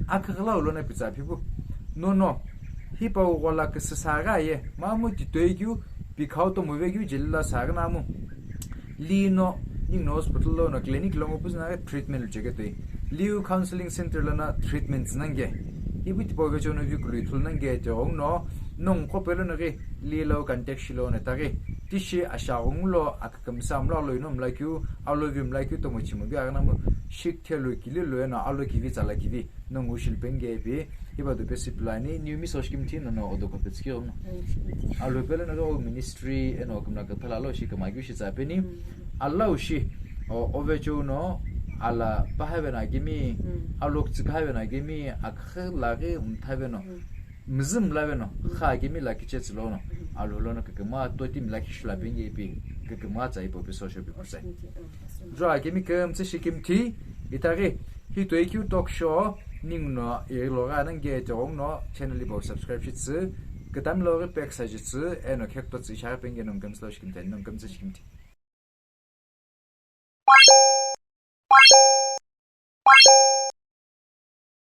aküghülau lona pitsa phipu. Nono, hipau ghwala küsüsa gha ye, mamu titoi keu, pikhau tomo ve keu jeli la sa ghi namu. Lino, ninguno hospital lono clinic lo ngo püzü na ghi treatment lu cheke toi. Liu counseling center lana treatment zü nange. Ipu tipau vecho no vikulu ithulu nange te ong no, nongu qo pelo no ghi, li lo contact shilo no ta ghi. Tishi ashaghungu lo, ak- Kümsa mla alo ino mla keu, alo vi mla keu tomo chimo keu aghi namu shik thelu kili lo eno alo kivi tsala kivi nongu shilpenge pi Hipau do pesü ipilani, niumi soshikimthi nono odo khopetsükeu no. Alhupelo no ministry eno kümla küphala lo shi kümaghi shi tsapeni. Alau shi, o, ovecheu no, ala pahave no akimi, aloktsü kahave no akimi, akhe laghi mthave no, mzü mlave no, kha akimi la kiche tsülo no, alhupelo no küküma toti mla kishula penge ipi, küküma tsa ipo pe social people sai. Jua akimi kümtsü shikimthi, itaghi, hi Toikeu talk show, ningu no, irilo gha nange te gong no, channel ipo subscribe shitsü, kütami lo ghi pek sa jitsü, eno khekto tsü ishaghi penge nung kümtsü lo shikimthi, nung kümtsü shikimthi.